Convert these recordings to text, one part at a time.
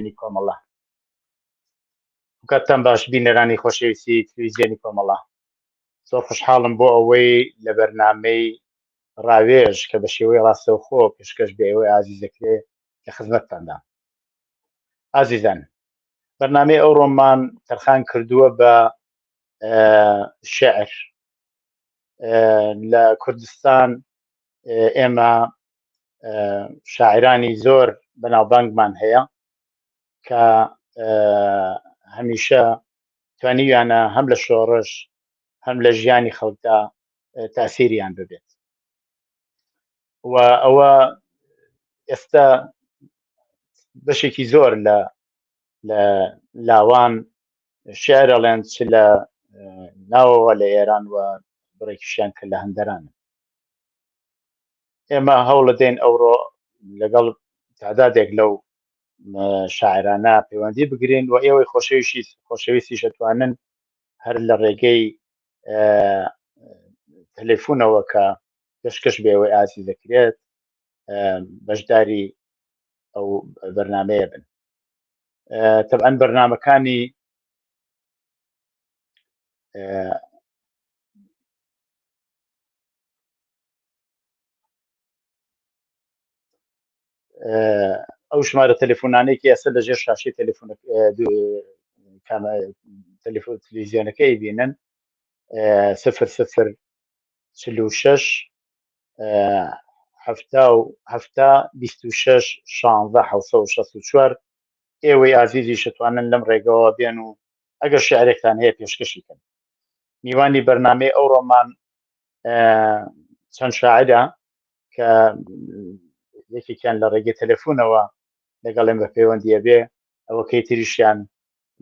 تلویزیۆنی کۆمەڵە. کاتتان باش بینەرانی خۆشەویستی تلویزیۆنی کۆمەڵە. زۆر خۆشحاڵم بۆ ئەوەی لە بەرنامەی ڕاوێژ کە بە شێوەی ڕاستەوخۆ پێشکەش بە ئێوەی ئازیز دەکرێ لە خزمەتتاندا. ئازیزان بەرنامەی ئەوڕۆمان تەرخان کردووە بە شعر لە کوردستان ئێمە شاعرانی زۆر بەناوبانگمان هەیە کە هەمیشە توانیویانە هەم لە شۆڕش هەم لە ژیانی خەڵکدا تاسیریان ببێت و ئەوە ئێستا بەشێکی زۆر لە لە لاوان شعر ئەڵێن چ لە ناوەوە لە ئێران و بڕێکیشیان کە لە هەندەران. ئێمە هەوڵەدەین ئەوڕۆ لەگەڵ تعدادێک لەو شاعرانە پەیوەندی بگرین و ئێوەی خۆشەویشی خۆشەویستیش ئەتوانن هەر لە ڕێگەی تەلەفۆنەوە کە پێشکەش بە ئێوەی ئازیز دەکرێت بەشداری ئەو بەرنمەیە بن. تەبعەن بەرنمەکانی ئەو ژمارە تەلەفۆنانەی کە ئێستا لە ژێر شاشەی تەلەفۆن تەلەفۆن تلویزیۆنەکەی بینن 0 0 46 70 26 16 764 ئێوەی ئازیزی شتوانن لەم ڕێگەوە بێن و ئەگەر شعرێکتان هەیە پێشکەشی کەن. میوانی بەرنامەی ئەوڕۆمان چەند شاعرە کە یەکێکیان لە ڕێگەی تەلەفۆنەوە لەگەڵێن بە پەیوەندیە بێ، ئەوەکەی تریشیان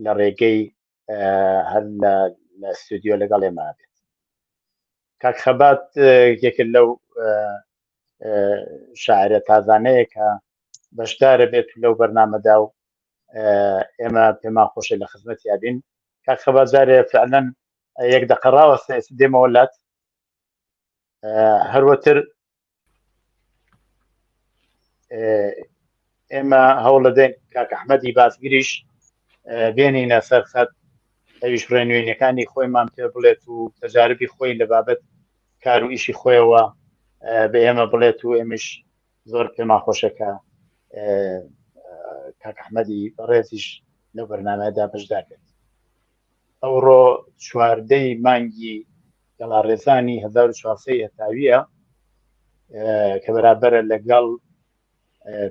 لە ڕێگەی هەر لە ستودیۆ لەگەڵ ئێمە بێت. کاک خەبات یەکێک لەو شاعرە تازانەیە کە بەشدارە بێت لەو بەرنامەدا و ئێمە پێمان خۆشە لە خزمەتیا بین. کاک خەبات جارێ فعلەن یەک دەقە ڕاوەستە، ئێستا دێمەوە لات. هەروەتر ئێمە هەوڵەدەین کاک ئەحمەدی باسگریش بێنینە سەر خەت، ئەویش ڕێنوێنیەکانی خۆیمان پێ بڵێت و تەجاربی خۆی لە بابەت کار و ئیشی خۆیەوە بە ئێمە بڵێت و ئێمەش زۆر پێمان خۆشە کە کاک ئەحمەدی بەڕێزیش لەو بەرنامەیەدا بەشدار بێت. ئەوڕۆ چواردەی مانگی گەڵاڕێزانی 1400 هەتاویە کە بەرابەرە لەگەڵ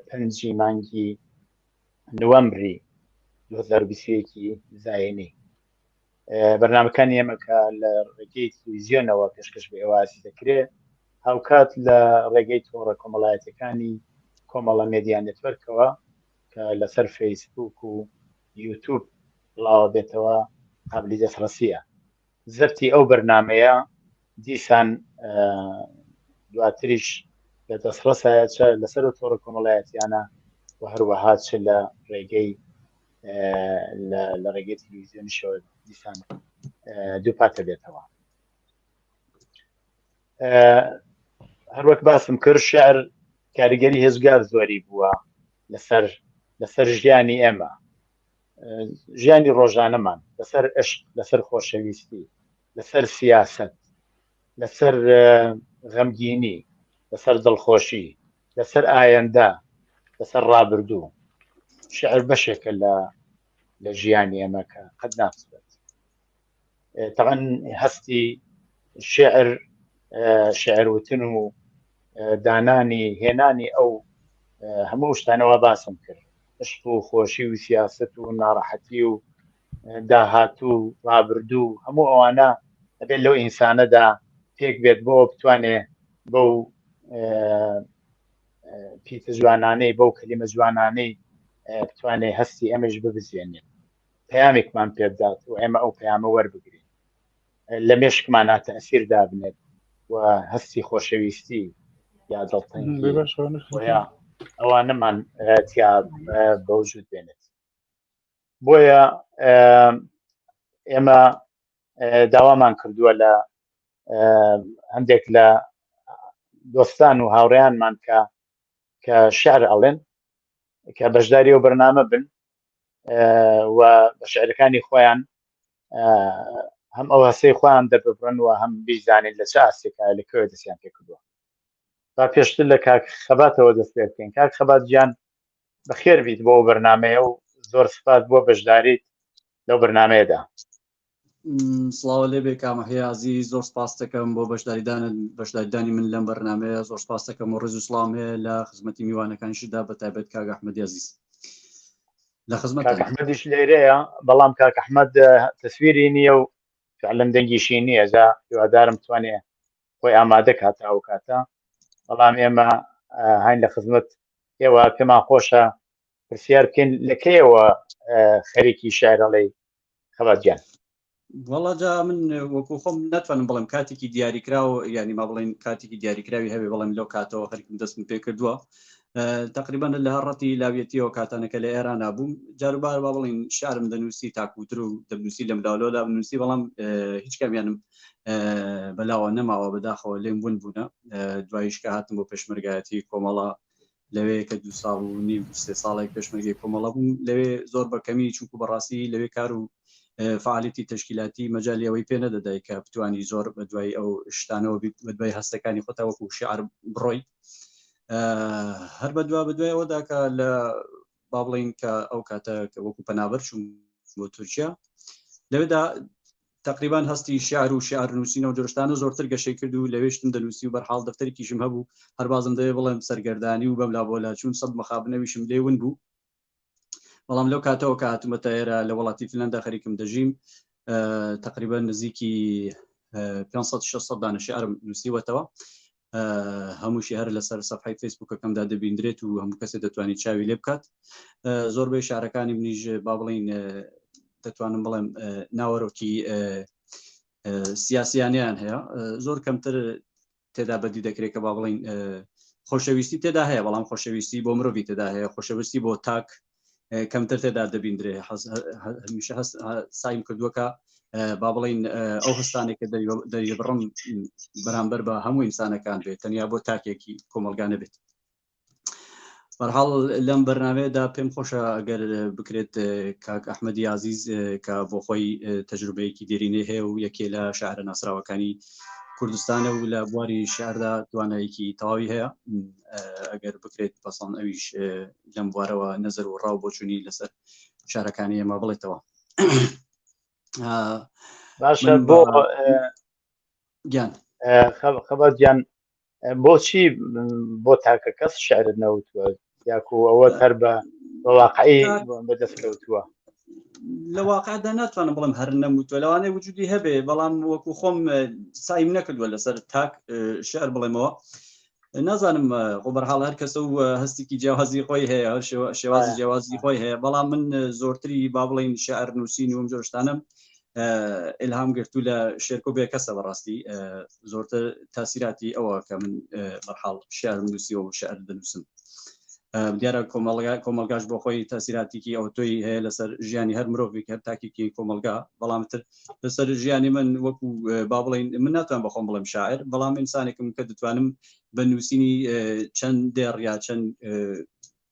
پەنجی مانگی نوەمبری 2021 زایینی. بەرنامەکانی ئێمە کە لە ڕێگەی تلویزیۆنەوە پێشکەش بە ئێوازی دەکرێت، هاوکات لە ڕێگەی تۆڕە کۆمەڵایەتەکانی کۆمەڵە مێدیا نێتوەرکەوە کە لەسەر فەیسبوک و یوتوب بڵاوە بێتەوە قابلی دەستڕەسیە. زەبتی ئەو بەرنمەیە دیسان دواتریش لە دەستڕەسایە چە لەسەر تۆڕە کۆمەڵایەتیانە و هەروەها چ لە ڕێگەی لە ڕێگەی تلویزیۆنیشەوە دیسان دووپاتە بێتەوە. هەروەک باسم کرد شعر کاریگەری هێزگار زۆری بووە لەسەر لەسەر ژیانی ئێمە، ژیانی ڕۆژانەمان، لەسەر عشق، لەسەر خۆشەویستی، لەسەر سیاست، لەسەر غەمگینی، لەسەر دڵخۆشی، لەسەر ئایندە، لەسەر ڕابردوو. شعر بەشێکە لە لە ژیانی ئێمە کە قەت ناچێت. تەعەن هەستی شعر، شعر وتن و دانانی هێنانی ئەو هەموو شتانەوە باسم کرد، عشق و خۆشی و سیاست و ناڕەحەتی و داهاتوو و ڕابردوو، هەموو ئەوانە ئەبێت لەو ئینسانەدا پێک بێت بۆ بتوانێ بەو پیتە جوانانەی، بەو کەلیمە جوانانەی بتوانێ هەستی ئەمەش ببزوێنێت، پەیامێکمان پێبدات و ئێمە ئەو پەیامە وەربگرین، لە مێشکمانە تەسیر دابنێت و هەستی خۆشەویستی یا دڵتەنگی یا ئەوانەمان تیا بەوجود بێنێت. بۆیە ئێمە داوامان کردووە لە هەندێک لە دۆستان و هاوڕێیانمان کە شعر ئەڵێن کە بەشداری ئەو بەرنامە بن. و بە شعرەکانی خۆیان هەم ئەو هەسەی خۆیان دەرببڕن و هەم بیزانین لە چ ئاستێکا لە کوێ دەستیان پێکردووە با پێشتر لە کاک خەباتەوە دەست پێ بکەین کاک خەبات گیان بەخێر بیت بۆ ئەو بەرنمەیە و زۆر سپاس بۆ بەشداریت لەو بەرنمەیەدا. سڵاو لێبێ کامەحی ئازیز زۆر سپاس دەکەم بۆ بەشداریدانت بەشداریدانی من لەم بەرنمەیە زۆر سپاس دەکەم و ڕێز و سڵام هەیە لە خزمەتی میوانەکانیشدا بە تایبەت کاک ئەحمەدی ئازیز لە خزمەت کاک ئەحمەدیش لێرەیە بەڵام کاک ئەحمەد تەسویری نییە و فعلەن دەنگیشی نییە جا هیوادارم توانێ خۆی ئامادە کاتە ئەو کاتە بەڵام ئێمە هاین لە خزمەت ئێوە پێمان خۆشە پرسیار بکەین لە کەیەوە خەریکی شعرەڵێی خەبات گیان؟ وەڵا جا من وەکو خۆم ناتوانم بڵێم کاتێکی دیاریکراو ینی ما بڵێن کاتێکی دیاریکراوی هەبێ بڵێم لەو کاتەوە خەریکم دەستم پێ کردووە تقریبان لە هەڕەتی لاویەتیەوە کاتانەکە لە ئێران بووم جاروبار با بڵین شارم دەنووسی تاکوتر و دەنووسی لەم لاولۆدا بنووسی بەڵام هیچ کامیانم بەلاوە نەماوە بەداخەوە لێم ون بوونە دواییش کە هاتم بۆ پێشمەرگایەتی کۆمەڵە لەوێ کە دو ساڵ و نیو سێ ساڵێک پێشمەرگەی کۆمەڵە بووم لەوێ زۆر بە کەمی چونکو بەڕاستی لەوێ کار و فعالیتی تەشکیلاتی مەجای ئەوەی پێ نەدەدای کە بتانی زۆر بە دوای ئەو شتانەوە بیت بە دوای هەستەکانی خۆتا وەکو شعر بڕۆی هەر بە دوا بە دوای ئەوەدا کە لە با بڵین کە ئەو کاتە کە وەکو پەنابەر چوون بۆ تورکیا لەوێدا تقریبان هەستی شعر و شعر نووسینەوە جۆرشتانە زۆرتر گەشەی کرد و لەوێشتم دەنووسی و بەرحاڵ دەفتەرێکیشم هەبوو هەربازم دەوێ بڵێم سەرگەردانی و بەم لا بۆ لا چوون سەد مەخابنەویشم لێ ون بوو بەڵام لەو کاتەوە کە هاتوومەتە ئێرە لە وڵاتی فنلندا خەریکم دەژیم تقریبا نزیکی 500 600 دانە شعرم نووسیوەتەوە هەمووشی هەر لەسەر سەفحەی فەیسبوکەکەمدا دەبیندرێت و هەموو کەسێ دەتوانێت چاوی لێ بکات زۆربەی شارەکانی منیش با بڵین دەتوانم بڵێم ناوەرۆکی سیاسیانیان هەیە زۆر کەمتر تێدا بەدی دەکرێت کە با بڵین خۆشەویستی تێدا هەیە بەڵام خۆشەویستی بۆ مرۆڤی تێدا هەیە خۆشەویستی بۆ تاک کەمتر تێدا دەبیندرێ هەمیشە هەست سایم کردووە کە با بڵین ئەو هەستانێک کە دەریبڕم بەرامبەر بە هەموو ئینسانەکان بێت تەنیا بۆ تاکێکی کۆمەلگا نەبێت بەرحاڵ لەم بەرنمەیەدا پێم خۆشە ئەگەر بکرێت کاک ئەحمەدی ئازیز کە بۆ خۆی تەجروبەیەکی دێرینەی هەیە و یەکێ لە شاعرە ناسراوەکانی کوردستانە و لە بواری شعردا توانایەکی تەواوی هەیە ئەگەر بکرێت پەسەند ئەویش لەم بوارەوە نەزەر و ڕاو بۆچوونی لەسەر شارەکانی ئێمە بڵێتەوە. باشە بۆ گیان خەبات گیان بۆچی بۆ تاکە کەس شعرت نەوتووە یاکو ئەوە هەر بە واقعی بەدەست کەوتووە؟ لە واقعدا ناتوانم بڵم هەر نەموتوە لەوانەیە وجودی هەبێ بەڵام وەکو خۆم سایم نەکردووە لەسەر تاک شعر بڵێمەوە نازانم خۆ بەرحاڵ هەر کەسە و هەستێکی جیاوازی خۆی هەیە هەر شێوازی جیاوازی خۆی هەیە بەڵام من زۆرتری با بڵین شعر نووسین وم جۆشتانم ئلهام گرتوو لە شێرکۆ بێکەسە بەڕاستی زۆرتر تاسیراتی ئەوە کە من بەرحاڵ شعرم نووسیەوە و شعر دەنووسم دیارە کۆمەڵگا کۆمەلگاش بۆ خۆی تاسیراتێکی ئەوتۆی هەیە لەسەر ژیانی هەر مرۆڤێک هەر تاکێکی کۆمەلگا بەڵام تر لەسەر ژیانی من وەکو با بڵین من ناتوان بەخۆم بڵێم شاعر بەڵام ئینسانێکم کە دەتوانم بە نووسینی چەند دێڕ یا چەند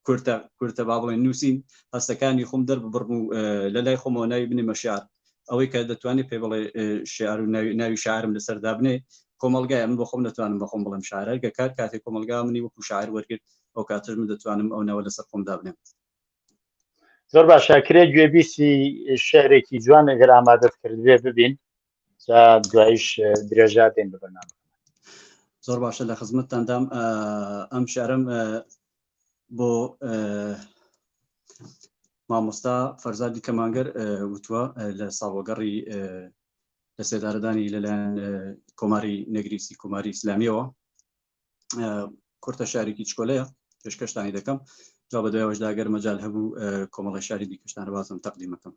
کورتە کورتە با بڵێن نووسین هەستەکانی خۆم دەرببڕم و لە لای خۆمەوە ناوی بنێمە شعر ئەوەی کە دەتوانێت پێ بڵێ شعر و ناوی شاعرم لەسەر دابنێ کۆمەڵگای من بۆ خۆم دەتوانم بەخۆم بڵێم شاعر گە کار کاتێک کۆمەڵگا منی وەکو شاعر وەرگرت ئەو کاتش من دەتوانم ئەو ناوە لەسەر خۆم دابنێم. زۆر باشە کرێ گوێبیسی شعرێکی جوان ئەگەر ئامادەت کردبێ ببین جا دوایش درێژا دێن بە بەرنامە. زۆر باشە لە خزمەتتاندام ئەم شعرم بۆ مامۆستا فەرزادی کەمانگەر وتووە لە ساڵوەگەڕی لە سێدارەدانی لەلایەن کۆماری نەگریسی کۆماری ئیسلامیەوە کورتە شارێکی چکۆلەیە پێشکەشتانی دەکەم جا بە دوایەوەشدا گەر مەجال هەبوو کۆمەڵی شاری دیکەشتان بازم تەقدیمەکەم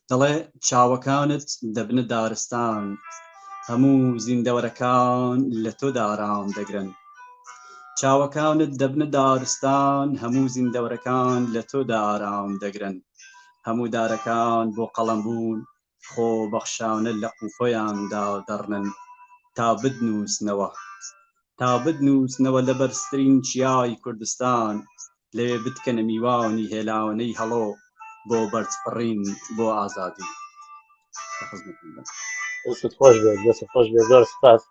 دەڵێ چاوەکانت دەبنە دارستان هەموو زیندەوەرەکان لە تۆ دارام دەگرن چاوەکانت دەبنە دارستان هەموو زیندەوەرەکان لە تۆ دارام دەگرن هەموو دارەکان بۆ قەڵەم بوون خۆ بەخشانە لەق و خۆیان دادەڕنن تا بتنووسنەوە تا بتنووسنەوە لە بەرزترین چیای کوردستان. لەوێ بتکەنە میوانی هێلاوەنەی هەڵۆ بۆ بەرزفڕین بۆ ئازادی. لە خزمەتتان بم. دەستت خۆش بێت دەستت خۆش بێت زۆر سپاس.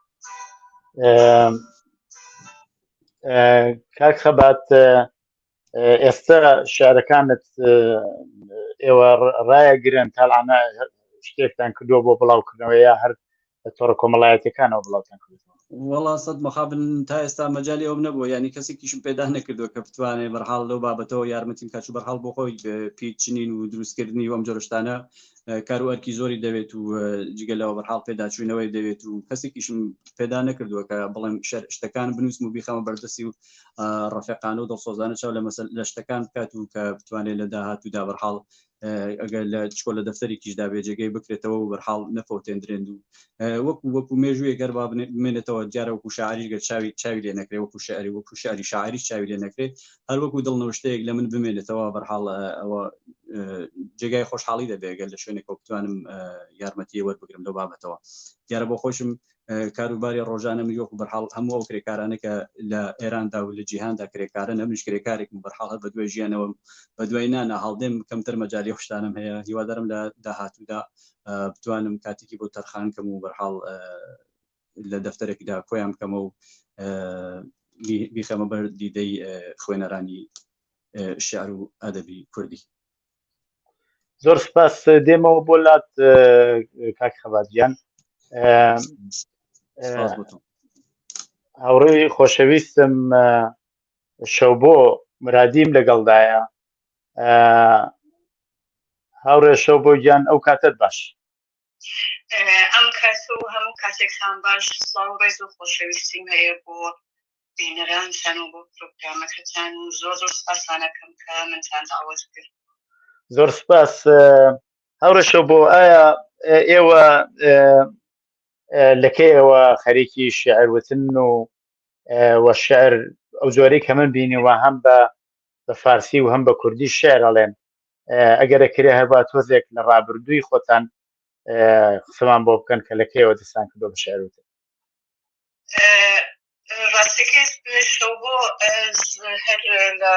کاک خەبات ئێستا شعرەکانت ئێوە ڕایەگرن تاڵانە شتێکتان کردووە بۆ بڵاوکردنەوە یا هەر لە تۆڕە کۆمەڵایەتەکانەوە بڵاوتان کردووە؟ وەڵا سەد مەخابن تا ئێستا مەجای ئەوم نەبووە ینی کەسێکیشم پێدا نەکردووە کە بتوانێ بەرحاڵ لەو بابەتەوە یارمەتیم کاچ و بەرحاڵ بۆ خۆی پیچنین و دروستکردنی وەم جۆرشتانە کار و ئەرکی زۆری دەوێت و جگە لەوە بەرحاڵ پێداچوونەوەی دەوێت و کەسێکیشم پێدا نەکردووە کە بڵێم شتەکان بنووسم و بیخەمە بەردەستی و ڕەفێقانە و دڵسۆزانە چاو لە مەسەل لە شتەکان بکات و کە بتوانێت لە داهاتوودا بەرحاڵ ئەگەر لە چکۆ لە دەفتەرێکیشدا بێ جێگەی بکرێتەوە و بەرحاڵ نەفەوتێندرێن و وەکو وەکو مێژوویەک گەر با بمێنێتەوە دیارە وەکو شاعریش گەر چاوی چاوی لێ نەکرێ وەکو شعری وەکو شعری شاعریش چاوی لێ نەکرێ هەر وەکو دڵنەوشتەیەک لە من بمێنێتەوە بەرحاڵ ئەوە جێگای خۆشحاڵی دەبێت گەر لە شوێنێکەوە بتوانم یارمەتی وەربگرم لەو بابەتەوە دیارە بۆ خۆشم کاروباری ڕۆژانە من وەکو بەرحاڵ هەموو ئەو کرێکارانە کە لە ئێراندا و لە جیهاندا کرێکارن ئەمنیش کرێکارێکم بەرحاڵ هەر بەدوای ژیانەوەم بەدوای نانە هەڵدێم کەمتر مەجالی ئەو شتانەم هەیە هیوادارم لە داهاتوودا بتوانم کاتێکی بۆ تەرخان کەم و بەرحاڵ لە دەفتەرێکدا کۆیان بکەمە و بیخەمە بەر دیدەی خوێنەرانی شعر و ئەدەبی کوردی. زۆر سپاس دێمەوە بۆ لات کاک خەبات گیان. هاوڕێی خۆشەویستم شەوبۆ مرادیم لەگەڵدایە. هاوڕێ شەوبۆ گیان ئەو کاتت باش. ئەم کات و هەموو کاتێکتان باش. سڵاو و ڕێز و خۆشەویستیم هەیە بۆ بینەرانتان و بۆ پرۆگرامەکەتان و زۆر زۆر سپاستان ئەکەم کە منتان داوەت کرد. زۆر سپاس هاوڕێ شەوبۆ. ئایا ئێوە لەکەیەوە خەریکی شعر وتن و وە شعر ئەو جۆرەی کە من بینیوە هەم بە بە فارسی و هەم بە کوردی شعر ئەڵێن ئەگەرە کرێ هەروا تۆزێک لە ڕابردووی خۆتان قسەمان بۆ بکەن کە لە کەیەوە دەستان کردووە بە شعر وتن؟ ڕاستەکەی شەوبۆ هەر لە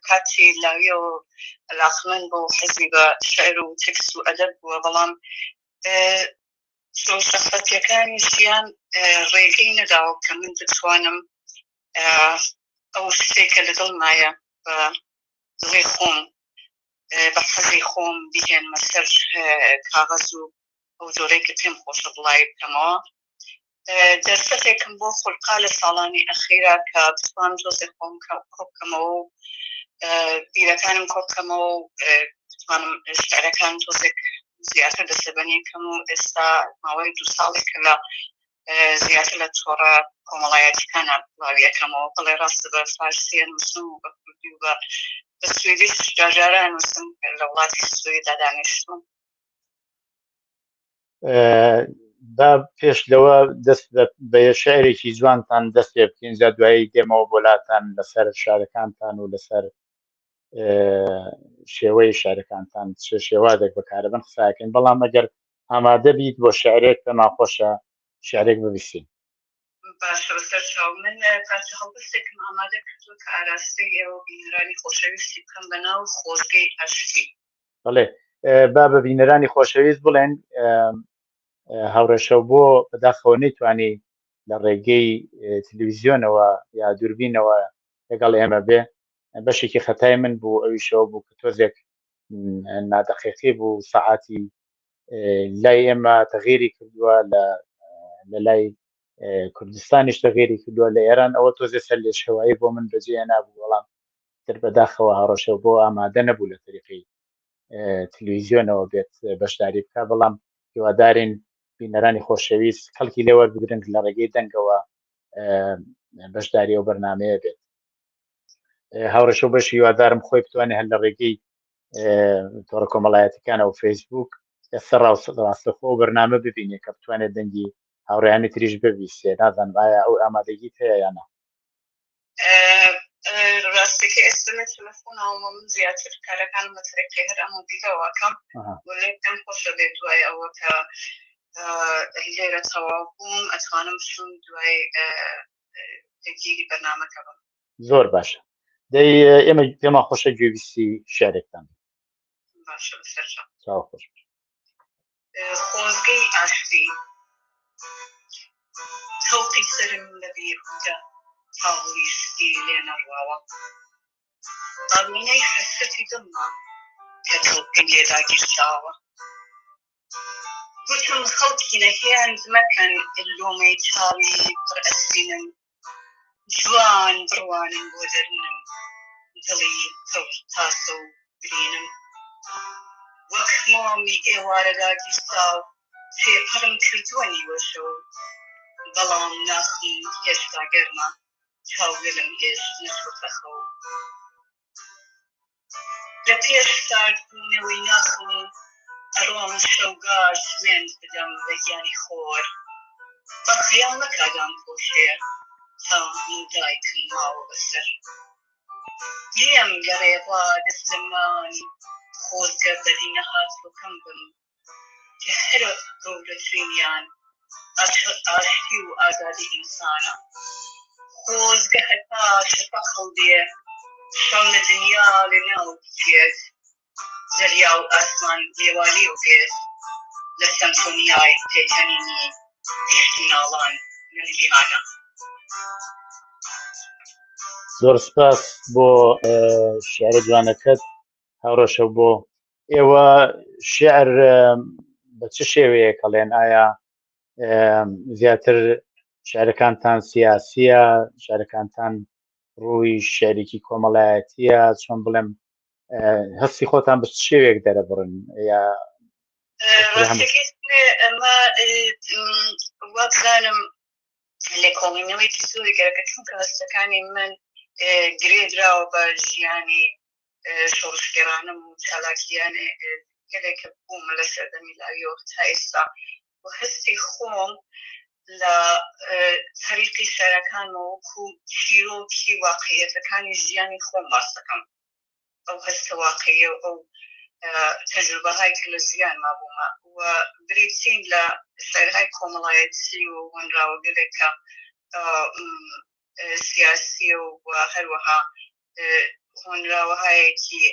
کاتی لاویەوە علاقمەند بۆ حەزی بە شعر و تێکست و ئەدەب بووە، بەڵام سەخەتیەکانی ژیان ڕێگەی نەداوە کە من بتوانم ئەو شتێک کە لە دڵمایە بە دڵی خۆم بە حەزی خۆم بیهێنمە سەر کاغەز و ئەو جۆرەی کە پێم خۆشە بڵاوی بکەمەوە. دەرفەتێکم بۆ خولقا لە ساڵانی ئەخیرا کە بتوانم تۆزێک خۆم کۆ بکەمەوە و بیرەکانم کۆ بکەمەوە و بتوانم شعرەکان تۆزێک زیاتر دەستەبەنی کەم و ئێستا ماوەی دوو ساڵێکە لە زیاتر لە تۆڕە کۆمەڵایەتیەکانە بڵاویەکەمەوە. بەڵێ ڕاستە بە فارسی ئەنووسم و بە کوردی و بە سوئدیش جارجارە ئەنووسم، لە وڵاتی سوئیدا دانیشتوم. با پێش لەوە دەست بە شعرێکی جوانتان دەست پێ بکەین، جا دوایی دێمەوە بۆ لاتان لەسەر شارەکانتان و لەسەر شێوەی شارەکانتان چ شێوازێک بەکارەبن قساکەین. بەڵام ئەگەر ئامادە بیت بۆ شعرێک پێمان خۆشە شعرێک ببیستین. باشە بەسەر چاو. من پارچە هەڵبەستێکم ئامادە کردووە کە ئاراستەی ئێوە بینەرانی خۆشەویستی بکەم بە ناو خۆزگەی ئاشتی. بەڵێ با بە بینەرانی خۆشەویست بڵێن هاوڕێ شەوبۆ بەداخەوە نەیتوانی لە ڕێگەی تەلەڤیزیۆنەوە یا دووربینەوە لەگەڵ ئێمە بێ، بەشێکی خەتای من بوو، ئەویشەوە بوو کە تۆزێک نادەقیقی بوو، سەعاتی لای ئێمە تەغیری کردووە، لە لای کوردستانیش تەغیری کردووە، لە ئێران ئەوە تۆزێ سەر لێشێوایی بۆ من بەجێ نابوو، بەڵام تر بەداخەوە هاڕەشە بۆ ئامادە نەبوو لە تەریقی تلویزیۆنەوە بێت بەشداری بکە، بەڵام هیوادارین بینەرانی خۆشەویست کەڵکی لێوەربگرن لە ڕێگەی دەنگەوە بەشداری ئەو بەرنمەیە بێت. هاوڕێشە بەش هیوادارم خۆی بتوانێت هەر لە ڕێگەی تۆڕە کۆمەڵایەتەکانەوە فەیسبوک ئێستا ڕاستەخۆ بەرنامە ببینێت کە بتوانێت دەنگی هاوڕێیانی تریش ببیستێ. نازانم ئایا ئەو ئامادەگیت هەیە یان نا؟ ڕاستەکە ئێستا لە تەلەفۆنەوە من زیاتر کارەکانم بە تەریقی هەر ئەم مۆبیلەوە ئەکەم و لێ پێم خۆشە بێت دوای ئەوە کە لێرە تەواو بووم ئەتوانم بچم دوای پێگیری بەرنامەکە بم. زۆر باشە. دەی ئێمە پێمان خۆشە گوێبیستی شعرێکتان باشە بەسەرچاو. چاو خۆش. خۆزگەی ئاشتی تەوقی سەرم لە بێهودە تاوڵی سپی لێ نەڕواوە ئاوینەی حەسرەتی دڵمە کە تەوقی لێ داگیرساوە گوتم خەڵکینە هێند مەکەن لۆمەی چاوی پڕ ئەسرینم جوان بڕوانن بۆ دەروونم دڵی پڕ تاسە و برینم وەک مۆمی ئێوارە داگیرساو تێپەڕم کردووە نیوەشەو بەڵام ناخم هێشتا گەرمە چاوگەلم هێش نەچۆتە خەو. لە پێش ساردبوونەوەی ناخم ئەڕۆم شەوگار سوێند بدەم بە گیانی خۆر با خەیاڵ نەکا دامپۆشێ تا مەودایکم ماوە بەسەر لێم گەڕێ با دەست لە مانی خۆزگە بەدی نەهاتووەکەم بم کە هەرە گەورەترینیان ئاشتی و ئازادی ئینسانە. خۆزگە هەتا شەفەق هەڵدێ شەو لە دنیا لە ناو بچێت، زەریا و ئاسمان لێوالێو بێت لە سەمفۆنیای پێکەنینی عیشقی ناڵان لەم جیهانە. زۆر سپاس بۆ شیعرە جوانەکەت هاوڕێ بۆ ئێوە شعر بە چ شێوەیەک هەڵێن ئایا زیاتر شعرەکانتان سیاسیە شعرەکانتان ڕووی شعرێکی کۆمەڵایەتیە چۆن بڵێم هەستی خۆتان بە شێوێک دەرەبڕن یا ئەمە وابزانم لێکۆڵینەوەیکی زۆری گەرەکە چونکە هەستەکانی من گرێ دراوە بە ژیانی شۆڕشگێڕانم و چالاکییانێ گەلێک کە بووم لە سەردەمی لاویەوە تا ئێستا و هەستی خۆم لە تەریقی شعرەکانمەوە وەکو چیرۆکی واقعیەتەکانی ژیانی خۆم باس دەکەم ئەو هەستە واقعیە و ئەو تەجروبەهای کە لە ژیانما بوومە و بریتین لە شعرهای کۆمەڵایەتی و هۆنراوەگەلێک کە سیاسیە و هەروەها هۆنراوەهایەکی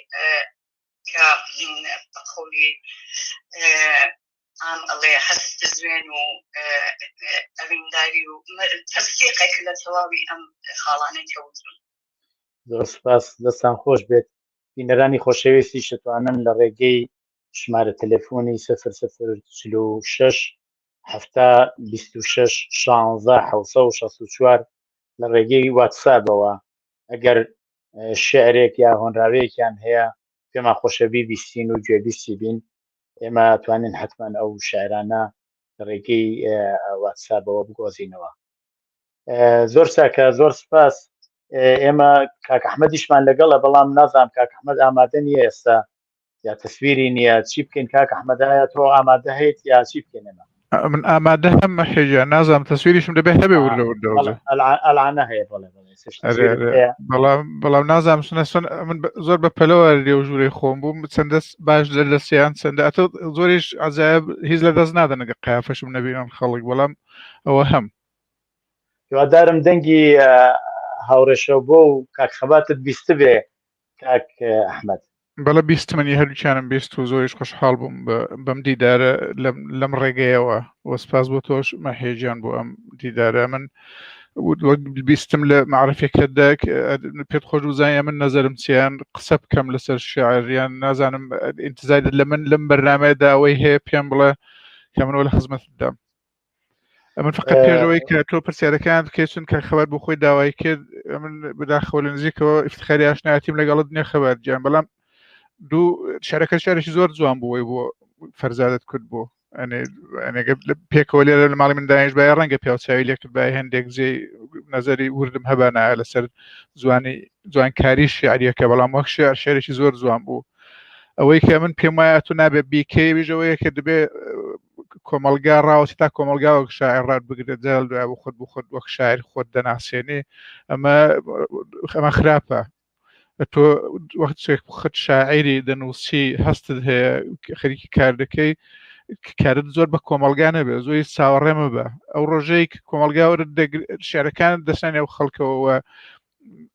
کە بە قەولی عام ئەڵێ هەست بزوێن و ئەوینداری و تەسیقێک لە تەواوی ئەم خاڵانەی کە وتم. زۆر سپاس دەستان خۆش بێت بینەرانی خۆشەویستیش دەتوانن لە ڕێگەی ژمارە تەلەفۆنی 0046 70 26 16 764 لە ڕێگەی واتسابەوە ئەگەر شعرێک یا هۆنراوەیەکیان هەیە پێمان خۆشە بیبیستین و گوێبیستی بین ئێمە توانین حتمما ئەو شعرانە لە ڕێگەی واتسابەوە بگۆزینەوە زۆر چاکە زۆر سپاس ئێمە کاک ئەحمەدیشمان لەگەڵە بەڵام نازانم کاک ئەحمەد ئامادە نییە ئێستا یا تەسویری نییە چی بکەین کاک ئەحمەدایە تۆ ئامادە هەیت یا چی بکەین ئێمە من ئامادە هەم مەحێجا نازانم تەسویریشم دەبێ هەبێ وردە وردە ئەلعانە هەیە بەڵێ بەڵام بەڵام نازانم سنە سن من زۆر بە پەلەوە لێ و ژوورەی خۆم بووم چەندە باش لە دەستیان چەندە ئەتۆ زۆریش عجایب هیچ لە دەست نادەن ئەگەر قیافەشم نەبینن خەڵک بەڵام ئەوە هەم هیوادارم دەنگی هاوڕێشەو بۆ و کاک خەباتت بیستبێ کاک ئەحمەد. بەڵێ بیستمنی هەردووکیانم بیست و زۆریش خۆشحاڵ بووم بەم دیدارە لەم ڕێگەیەوە و سپاس بۆ تۆش مەحیە گیان بۆ ئەم دیدارە من وەک بیستم لە معرفێکەدا پێت خۆش بزانانی من نەزەرم چیان قسە بکەم لەسەر شعر یان نازانم ئینتزای لە من لەم بەرنمەیەدا ئەوەی هەیە پێم بڵێ کە منەوە لە خزمەتدام ئەمن فقط پێشەوەی کە تۆ پرسیارەکان بکەیت چون کە خەبەر بۆ خۆی داوای کرد من بەداخەوە لە نزیکەوە ئفتخاری ئاشنایەتیم لەگەڵت نییە خەبەر گیان بەڵام دوو شارەکە شارێکی زۆر جوان بووی بۆ فەرزادت کرد بۆ پێکەوە لێرە لە ماڵی من دانیش باە ڕەنگە پیاوچوی لێ کرد بای هەندێک جێ نظری وردم هەبانایە لەسەر جوانی جوانکاری شعریەکە بەڵام وەک شعر شعرێکی زۆر جوان بوو ئەوەی کە من پێم وایە تو نابێ بیکەی ویژەوەیە کە دەبێ کۆمەڵگا ڕاوەستی تا کۆمەڵگا وەک شاعر ڕات بگرێت جار دوای بۆ خۆت بۆ خۆت وەک شاعر خۆت دەناسێنی ئەمە ئەمە خراپە تۆ وەخت خت شاعری دەنووسی هەستت هەیە خەریکی کار دەکەی کارت زۆر بە کۆمەلگا نەبێت زۆری چاوەڕێ مەبە ئەو ڕۆژەی کۆمەلگا وەرت شعرەکان دەستانی ئەو خەڵکەوە.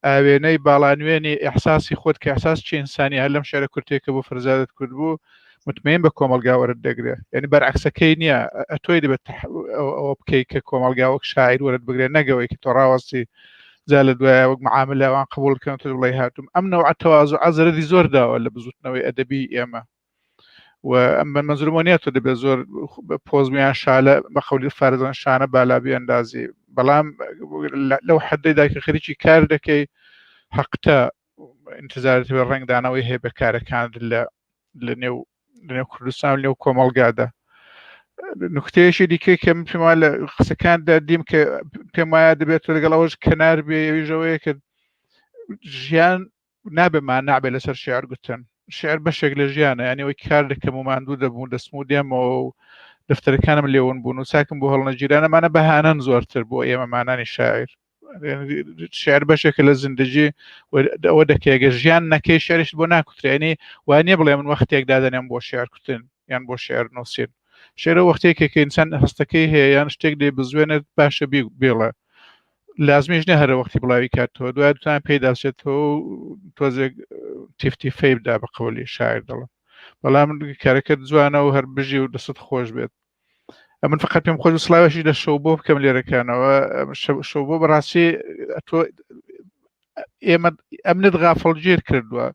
ئاوێنەی باڵانوێنی ئیحساسی خۆت کە ئیحساس چی ئینسانی هەر لەم شعرە کورتەیە کە بۆ فەرزادت کورد بوو متمەین بە کۆمەڵگا وەرت دەگرێ یعنی بەرعکسەکەی نییە ئەتۆی دەبێت ئەوە بکەیت کە کۆمەڵگا وەک شاعیر وەرت بگرێ نەگەوەی کە تۆ ڕاوەستی جا لە دوایە وەک معاملە ئەوان قبوڵ بکەن تۆ بڵێ هاتووم ئەم نەوعە تەوازوعە زەرەری زۆر داوە لە بزوتنەوەی ئەدەبی ئێمە و ئەم بە مەنزورم نییە تۆ دەبێت زۆر پۆزمیان شالە بە قەولی فارزان شانە بالا بیاندازی بەڵام لەو حدەیدا کە خەریکی کار دەکەی حەقتە انتظارت بێ ڕەنگدانەوەی هەیە بە کارەکانت لە لە نێو لە نێو کوردستان و نێو کۆمەڵگادا نکتەیەکی دیکە کە من پێم وایە لە قسەکاندا دیم کە پێم وایە دەبێت تۆ لەگەڵ ئەوەش کەنار بێ ئەویش ئەوەیە کە ژیان نابێ مانع بێ لەسەر شعر گوتن شعر بەشێک لە ژیانە یانی ئەوەی کار دەکەم و ماندوو دەبوو دەستم و دێمەوە و دەفتەرەکانم لێون بوون و چاکم بۆ هەڵنەگیران ئەمانە بەهانەن زۆرتر بۆ ئێمەمانانی شاعیر شعر بەشێکە لە زیندگی ئەوە دەکەیگە ژیان نەکەی شعرش بۆ ناکوترێنی وانە بڵێ من وەختێک دادەنێم بۆ شعر کوتن یان بۆ شعر نووسین شعرە وەختێکێک کە ئینسان هەستەکەی هەیە یان شتێک دەی بزوێنێت باشە بێڵە لازمیش نیە هەرە وەختی بڵاوی کاتەوە دوای دوتان پێی داچێتەوە و تۆزێک تیفتی فەی بدا بە قەولی شاعر دەڵم بەڵام کارەکەت جوانە و هەر بژی و دەست خۆش بێت ئەمن فقط پێم خۆش سڵاوێکی لە شەو بۆ بکەم لێرەکانەوە شەو بۆ بەڕاستی تۆ ئێمە ئەمنت غافڵگیر کردووە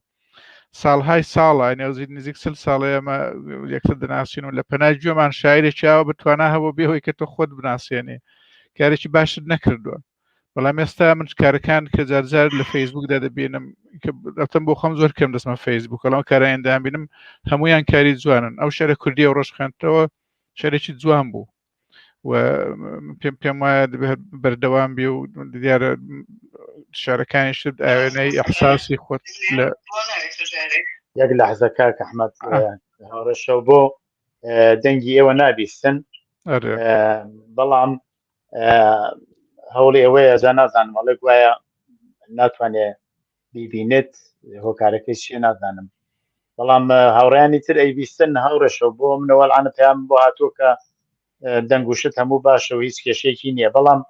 ساڵهای ساڵە نێوزی نزیک سل ساڵە ئێمە یەکتر دەناسین و لە پەنای گوێمان شاعرێکی ئاوا بتوانا هەبوو بێ هۆی کە تۆ خۆت بناسێنی کارێکی باشت نەکردووە بەڵام ئێستا من کارەکان کە جارجار لە فەیسبوکدا دەبینم کە ئەتەم بۆ خۆم زۆر کەم دەستمە فەیسبوک بەڵام کارایان بینم هەمویان کاری جوانن ئەو شعرە کوردیە و ڕۆژ خوێندەوە شعرێکی جوان بوو و پێم پێم وایە دەبێت بەردەوام بێ و دیارە شارەکانی شت ئاوێنەی ئەحساسی خۆت لە یەک لەحزە کاک ئەحمەد هاوڕێ شەو بۆ دەنگی ئێوە نابیستن بەڵام هەوڵی ئەوەیە جا نازانم ئەڵێ گوایە ناتوانێ بیبینێت هۆکارەکەی چیە نازانم بەڵام هاوڕیانی تر ئەیبیستن هاوڕێشەوە بۆ منەوە ئەلعانە پەیام بۆ هاتووە کە دەنگ و شت هەموو باشە و هیچ کێشەیەکی نییە بەڵام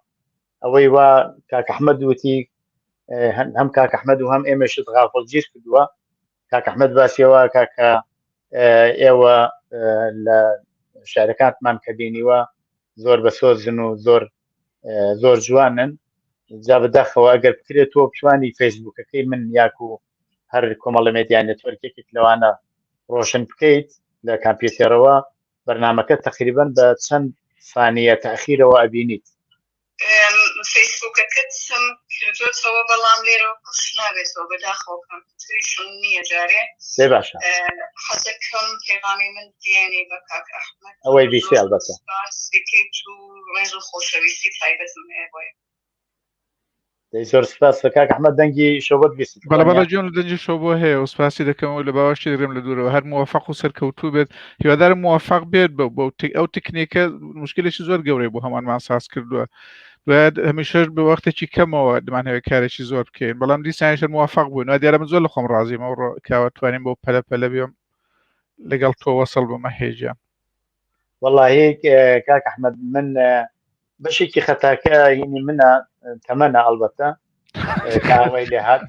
ئەوەی وا کاک ئەحمەد وتی هەم کاک ئەحمەد و هەم ئێمەشت غافڵگیر کردووە کاک ئەحمەد باسیەوە کاکە ئێوە لە شارەکانتمان کە بینیوە زۆر بە سۆزن و زۆر زۆر جوانن جا بەداخەوە ئەگەر بکرێت تۆ بتوانی فەیسبوکەکەی من یاکو هەر کۆمەڵە مێدیا نێتۆرکێکێک لەوانە ڕۆشن بکەیت لە کامپیوتێرەوە بەرنمەکە تقریبا بە چەند سانیە تاخیرەوە ئەبینیت فەیسبوکەکەتم کردوتەوە بەڵام لێرەوە پەخش نابێتەوە بەداخەوە کامپیوتەریشم نییە جارێ دەی باشە حەزەکەم پەیغامی من بگەیەنی بە کاک ئەحمەد ئەوەی بیسی ئەلبەتە سپاس دەکەیت و ڕێز و خۆشەویستی تایبەتم هەیە بۆی. دەی زۆر سپاس کاک ئەحمەد دەنگی شەوبۆت بیست بەڵێ بەڵێ جوان دەنگی شەوبۆ هەیە و سپاسی دەکەم و لە باوەشی دەگرم لە دوورەوە هەر موەفەق و سەرکەوتوو بێت هیوادارم موەفەق بێت بە بەو ئەو تکنیکە مشکلێکی زۆر گەورەی بۆ هەمانمان ساز کردووە دوایە هەمیشەش بە وەختێکی کەمەوە دەمانهەوێت کارێکی زۆر بکەین بەڵام دیسانیش هەر موەفەق بووین وا دیارە من زۆر لە خۆم ڕازیم ئەوڕۆ کاوە توانیم بۆ پەلە پەلە بێم لەگەڵ تۆ وەسڵ بم ئەهێ گیان وەڵاهی کاک ئەحمەد من بەشێکی خەتاکە هینی منە تەمەنە ئەڵبەتە کە ئەوەی لێ هات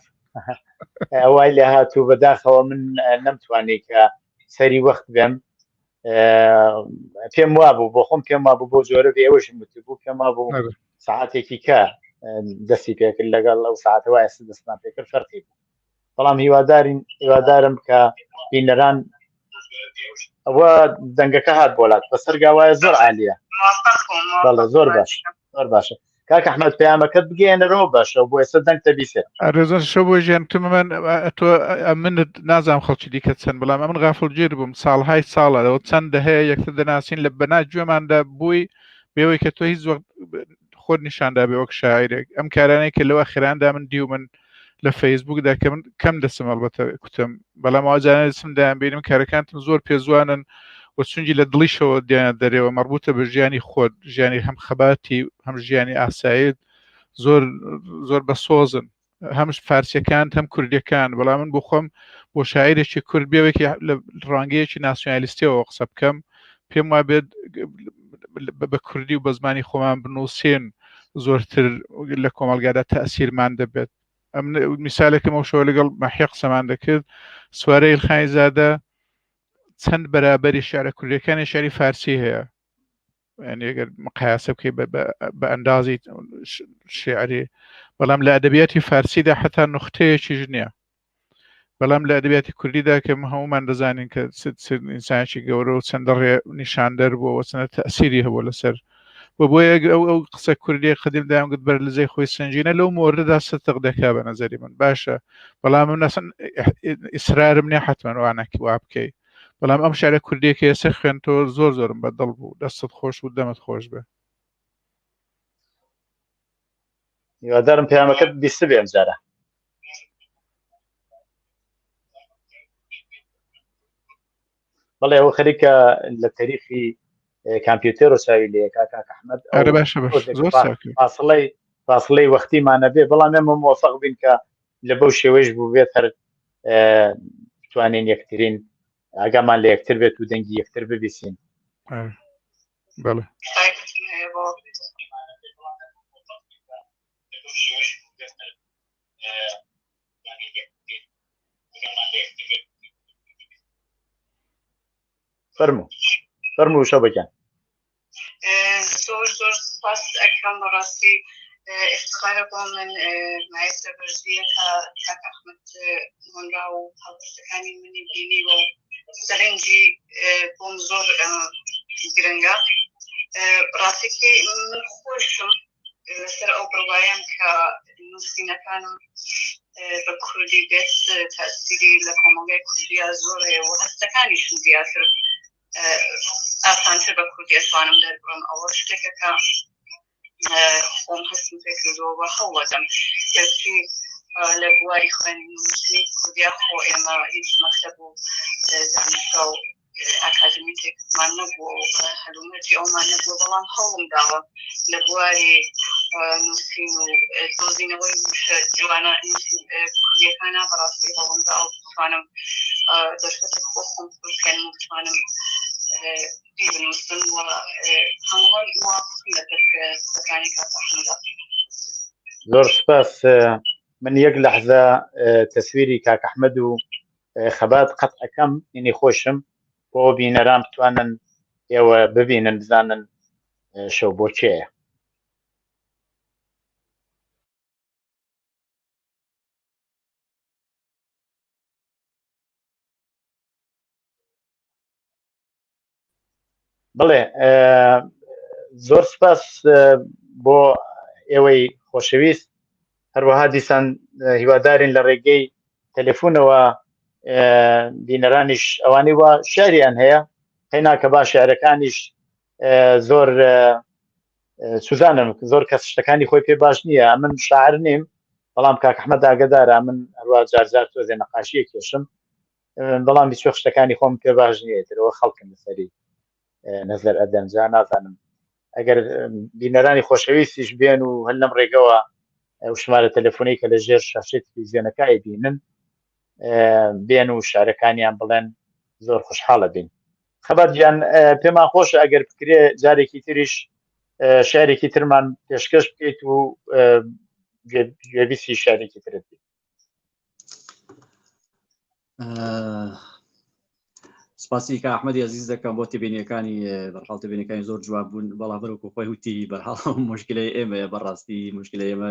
ئەوای لێ هات و بەداخەوە من نەمتوانی کە سەری وەخت بێم پێم وابوو بۆ خۆم پێم وابوو بۆ جۆرە بێ ئێوەشم وتبوو پێم وابوو ساعتێکی کە دەستی پێکرد لەگەڵ ئەو ساعتەوە ئێستا دەستمان پێکرد فەرقی بوو بەڵام هیوادارین هیوادارم کە بینەران ئەوە دەنگەکە هات بۆلات بەسەر گاوایە زۆر عالیە بەڵێ زۆر باش زۆر باشە کاک ئەحمەد پەیامەکەت بگەیەنەرەوە باشە بۆ ئێستا دەنگ تەبیسێت ئەرێ زۆر شەو بۆ ژیان تم من تۆ منت نازانم خەڵکی دیکە چەند بەڵام ئەمن غافڵگیر بووم ساڵهای ساڵە لەوە چەند دەهەیە یەکتر دەناسین لە بەنا گوێماندا بووی بێەوەی کە تۆ هیچ وەخت خۆت نیشاندا بێ وەک شاعیرێک ئەم کارانەی کە لەوە خێراندا من دیو من لە فەیسبوکدا کە من کەم دەسم ئەڵبەتە کوتم بەڵام ئەوجانە دەچم دایان بینم کارەکانتم زۆر پێزوانن و چونجی لە دڵیشەوە دیانە دەرێەوە مەربوتە بە ژیانی خۆت ژیانی هەم خەباتی هەم ژیانی ئاسایت زۆر زۆر بە سۆزن هەمش فارسیەکان هەم کوردیەکان بەڵام من بۆ خۆم بۆ شاعیرێکی کورد بێوێکی لە ڕوانگەیەکی ناسیۆنالیستیەوە قسە بکەم پێم وا بێت بە کوردی و بە زمانی خۆمان بنووسین زۆرتر لە کۆمەڵگادا تەئسیرمان دەبێت. ئەم میسالێکم ئەو شەوە لەگەڵ مەحیە قسەمان دەکرد سوارە ئیلخانی زادە چەند بەرابەری شعرە کوردیەکانی شعری فارسی هەیە یعنی ئەگەر مقایسە بکەی بە ئەندازی شعری بەڵام لە ئەدەبیاتی فارسیدا حتا نوختەیەکیش نییە بەڵام لە ئەدەبیاتی کوردیدا کە هەمومان دەزانین کە ئینسانێکی گەورە و چەندە ڕێ نیشاندەر بووە چەندە تەسیری هەبوو لەسەر و بۆیە ئەو ئەو قسە کوردیە قدیم دایان گوت بەر لزەی خۆی سنجینە لەو مۆردەدا ستق دەکا بە نەزەری من باشە بەڵام من نەسن ئیسرارم نییە حتمما وانەکی وا بکەی بەڵام ئەم شعرە کوردیەکە ئێستا خوێنتەوە زۆر زۆرم بە دڵ بوو دەستت خۆش و دەمت خۆش بێ هیوادارم پەیامەکەت بیستبێ ئەم جارە بەڵێ ئەو خەریکە لە تەریخی کامپیوتەر و چاوی لێ کاک ئەحمەد ئەرە باشە باش زۆر فاصلەی فاصلەی وەختیمانە بێ بەڵام ئێمە موفق بین کە لە بەو شێوەیش بوو بێت هەر بتوانین یەکترین ئاگامان لە یەکتر بێت و دەنگی یەکتر ببیسین بەڵێ فەرموو فەرموو شەبەکان زۆر زۆر سپاس ئەکەم بەڕاستی افتخارە بۆ من مایە سەربەرزیە کە کاک ئەحمەد هۆنرا و هەڵبەستەکانی منی بینیوە و سەرنجی بۆم زۆر گرنگە ڕاستێکی من خۆشم لەسەر ئەو بڕوایەم کە نووسینەکانم بە کوردی بێت تاسیری لە کۆمەڵگای کوردیا زۆر هەیە و هەستەکانیشم زیاتر ئاسانتر بە کوردی ئەتوانم دەربڕم ئەوە شتێکە کە خۆم هەستم پێ کردووە و هەوڵەدەم گەرچی لە بواری خوێندن و نووسینی کوردیا خۆ ئێمە هیچ مەکتەب و دانشگا و ئاکادمیکێکمان نەبووە و هەلومەرجی ئەومان نەبووە بەڵام هەوڵم داوە لە بواری نووسین و دۆزینەوەی وشە جوانە کوردیەکانە بەڕاستی هەوڵم داوە بتوانم دەرفەتێک بۆ خۆم بکەن و بتوانم بنووسم و هەمووان موافقم لەسەر قسەکانی کاک ئەحمەدا. زۆر سپاس من یەک لەحزە تەسویری کاک ئەحمەد و خەبات قەت ئەەکەم ینی خۆشم بۆ بینەران بتوانن ئێوە ببینن بزانن شەو بۆ کێیە. بڵێ زۆر سپاس بۆ ئێوەی خۆشەویست هەروەها دیسان هیوادارین لە ڕێگەی تەلەفۆنەوە بینەرانیش ئەوانەی وا شعریان هەیە هەیناکە با شعرەکانیش زۆر سوزانم زۆر کەس شتەکانی خۆی پێ باش نییە من شاعر نیم بەڵام کاک ئەحمەد ئاگدارە من هەروە جارجار تۆزێ نەقاشیە کێشم بەڵام هیچ شتەکانی خۆم پێ باش نییە ترەوە خەڵکم لەسەری نەزەر ئەدەن جا نازانم ئەگەر بینەرانی خۆشەویستیش بێن و هەر لەم ڕێگەوە ئەو شمارە تەلەفۆنی کە لە ژێر شاشەی تلویزیۆنەکە ئەیبینن بێن و شارەکانیان بڵێن زۆر خۆشحاڵە بین خەبات گیان پێمان خۆشە ئەگەر بکرێ جارێکی تریش شعرێکی ترمان پێشکەش بکەیت و گوێبیستی شعرێکی ترت بین. سپاسی کە ئەحمەدی ئەزیز دەکەم بۆ تێبینیەکانی بەرحاڵ تێبینەکانی زۆر جواب بوون بەڵام بەرەکو خۆی وتی بەرحاڵ مشکلەی ئێمەیە بەڕاستی مشکلە ئێمە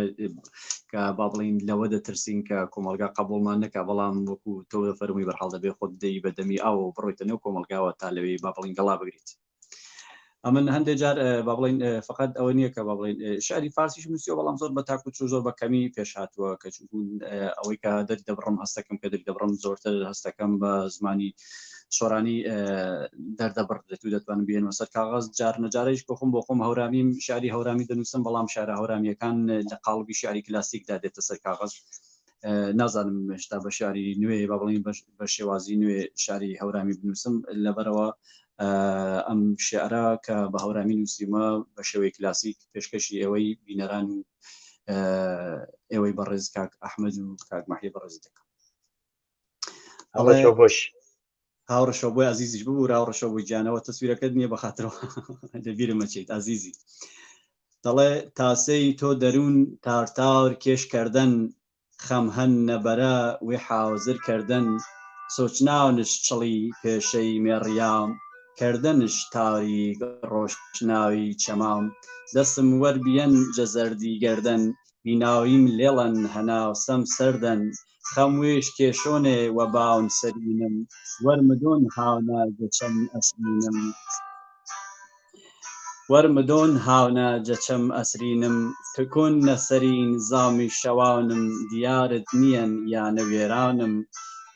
کە با بڵین لەوە دەترسین کە کۆمەلگا قبولمان نەکە بەڵام وەکو تۆ فەرمی بەرحاڵ دەبێ خۆت دەی بە دەمی ئاوە و بڕۆیتە نێو کۆمەلگاوە تا لەوێی با بڵین گەڵا بگریت ئەمن هەندێک جار با بڵین فقط ئەوە نییە کە با بڵین شعری فارسیش نووسیوە بەڵام زۆر بە تاکو چوو زۆر بە کەمی پێش هاتووە کە چون ئەوەی کە دەری دەبڕم هەستەکەم کە دەری دەبڕم زۆرتر هەستەکەم بە زمانی سۆرانی دەردەبڕدرێت و دەتوانم بێنمە سەر کاغەز جار نەجارەیش بۆ خۆم بۆ خۆم هەورامیم شعری هەورامی دەنووسم بەڵام شعرە هەورامیەکان لە قاڵبی شعری کلاسیکدا دێتە سەر کاغەز نازانم هێشتا بە شاری نوێ با بڵین بە شێوازی نوێ شاری هەورامی بنووسم لەبەرەوە ئەم شعرە کە بە هەورامی نووسیمە بە شێوەی کلاسیک پێشکەشی ئێوەی بینەران و ئێوەی بەڕێز کاک ئەحمەد و کاک مەحی بەڕێزی دەکەم. بۆش هاوڕە بۆی ئازیزیش ببوو هاوڕە بۆی گیانەوە تەسویرەکەت نییە بەخاترەوە لەبیرم مەچیت ئازیزی دەڵێ تاسەی تۆ دەروون تارتار کێش کردن. خەم هەن نەبەرە وی حازر کردن سۆچناونش چڵی پێشەی مێڕیام کردنش تاریک ڕۆشناوی چەمام دەسم وەر بیەن جە زەردی گەردەن بیناویم لێڵەن هەناوسەم سەردەن خەم وێش کێشۆنێ وە باون سەرینم وەر مدۆن هاونە جە چەم ئەسرینم وەر مدۆن هاونە جە چەم ئەسرینم تکون نە سەرین زامی شەوانم دیارت نیەن یانە وێرانم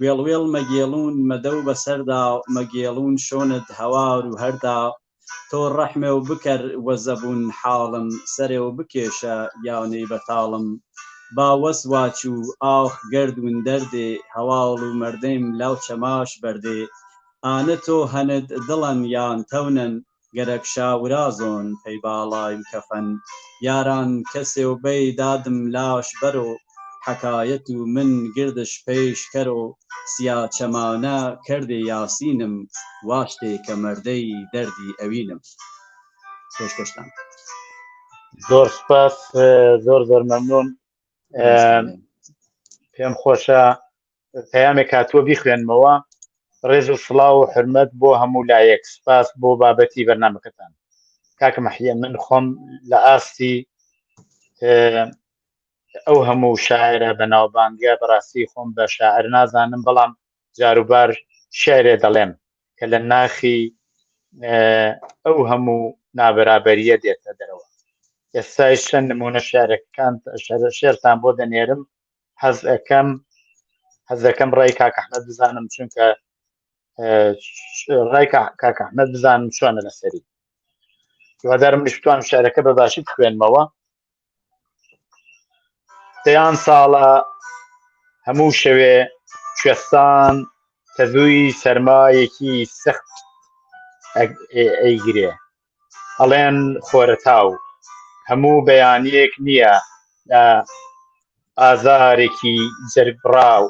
وێڵ وێڵ مەگێڵون مەدەو بەسەردا مەگێڵون شۆنت هەوار و هەردا تۆ ڕەحمێ و بکەر وە زەبوون حاڵم سەرێ و بکێشە یانەی بەتاڵم با وەس واچوو ئاخ گەردوون دەردێ هەواڵ و مەردەیم لاو چەماش بەردێ ئانە تۆ هەنت دڵەن یان تەونەن گەرەک شاورازۆن پەی باڵایم کەفەن یاران کەسێ و بەی دادم لاش بەرۆ حەکایەت و من گردش پەیش کەرۆ سیا چەمانە کەردێ یاسینم واشتێ کە مەردەی دەردی ئەوینم پێشکەشتان. زۆر سپاس زۆر زۆر مەمنون پێم خۆشە پەیامێک هاتووە بیخوێنمەوە ڕێز و سڵاو و حرمەت بۆ هەموو لایەک سپاس بۆ بابەتی بەرنمەکەتان کاکە مەحیە من خۆم لە ئاستی ئەو هەموو شاعرە بەناوبانگە بەڕاستی خۆم بە شاعر نازانم بەڵام جاروبار شعرێ دەڵێم کە لە ناخی ئەو هەموو نابەرابەریە دێتە دەرەوە ئێستای چەند نمونە شعرەکان شێرتان بۆ دەنێرم حەز ئەەکەم حەز دەکەم ڕای کاک ئەحمەد بزانم چونکە ڕای کاک ئەحمەد بزانم چۆنە لەسەری هیوادارم منیش بتوانم شعرەکە بە باشی بخوێنمەوە دەیان ساڵە هەموو شەوێ کوێستان تەزووی سەرمایەکی سەخت ئەیگرێ ئەڵێن خۆرەتاو هەموو بەیانیەک نییە لە ئازارێکی جەرگبڕاو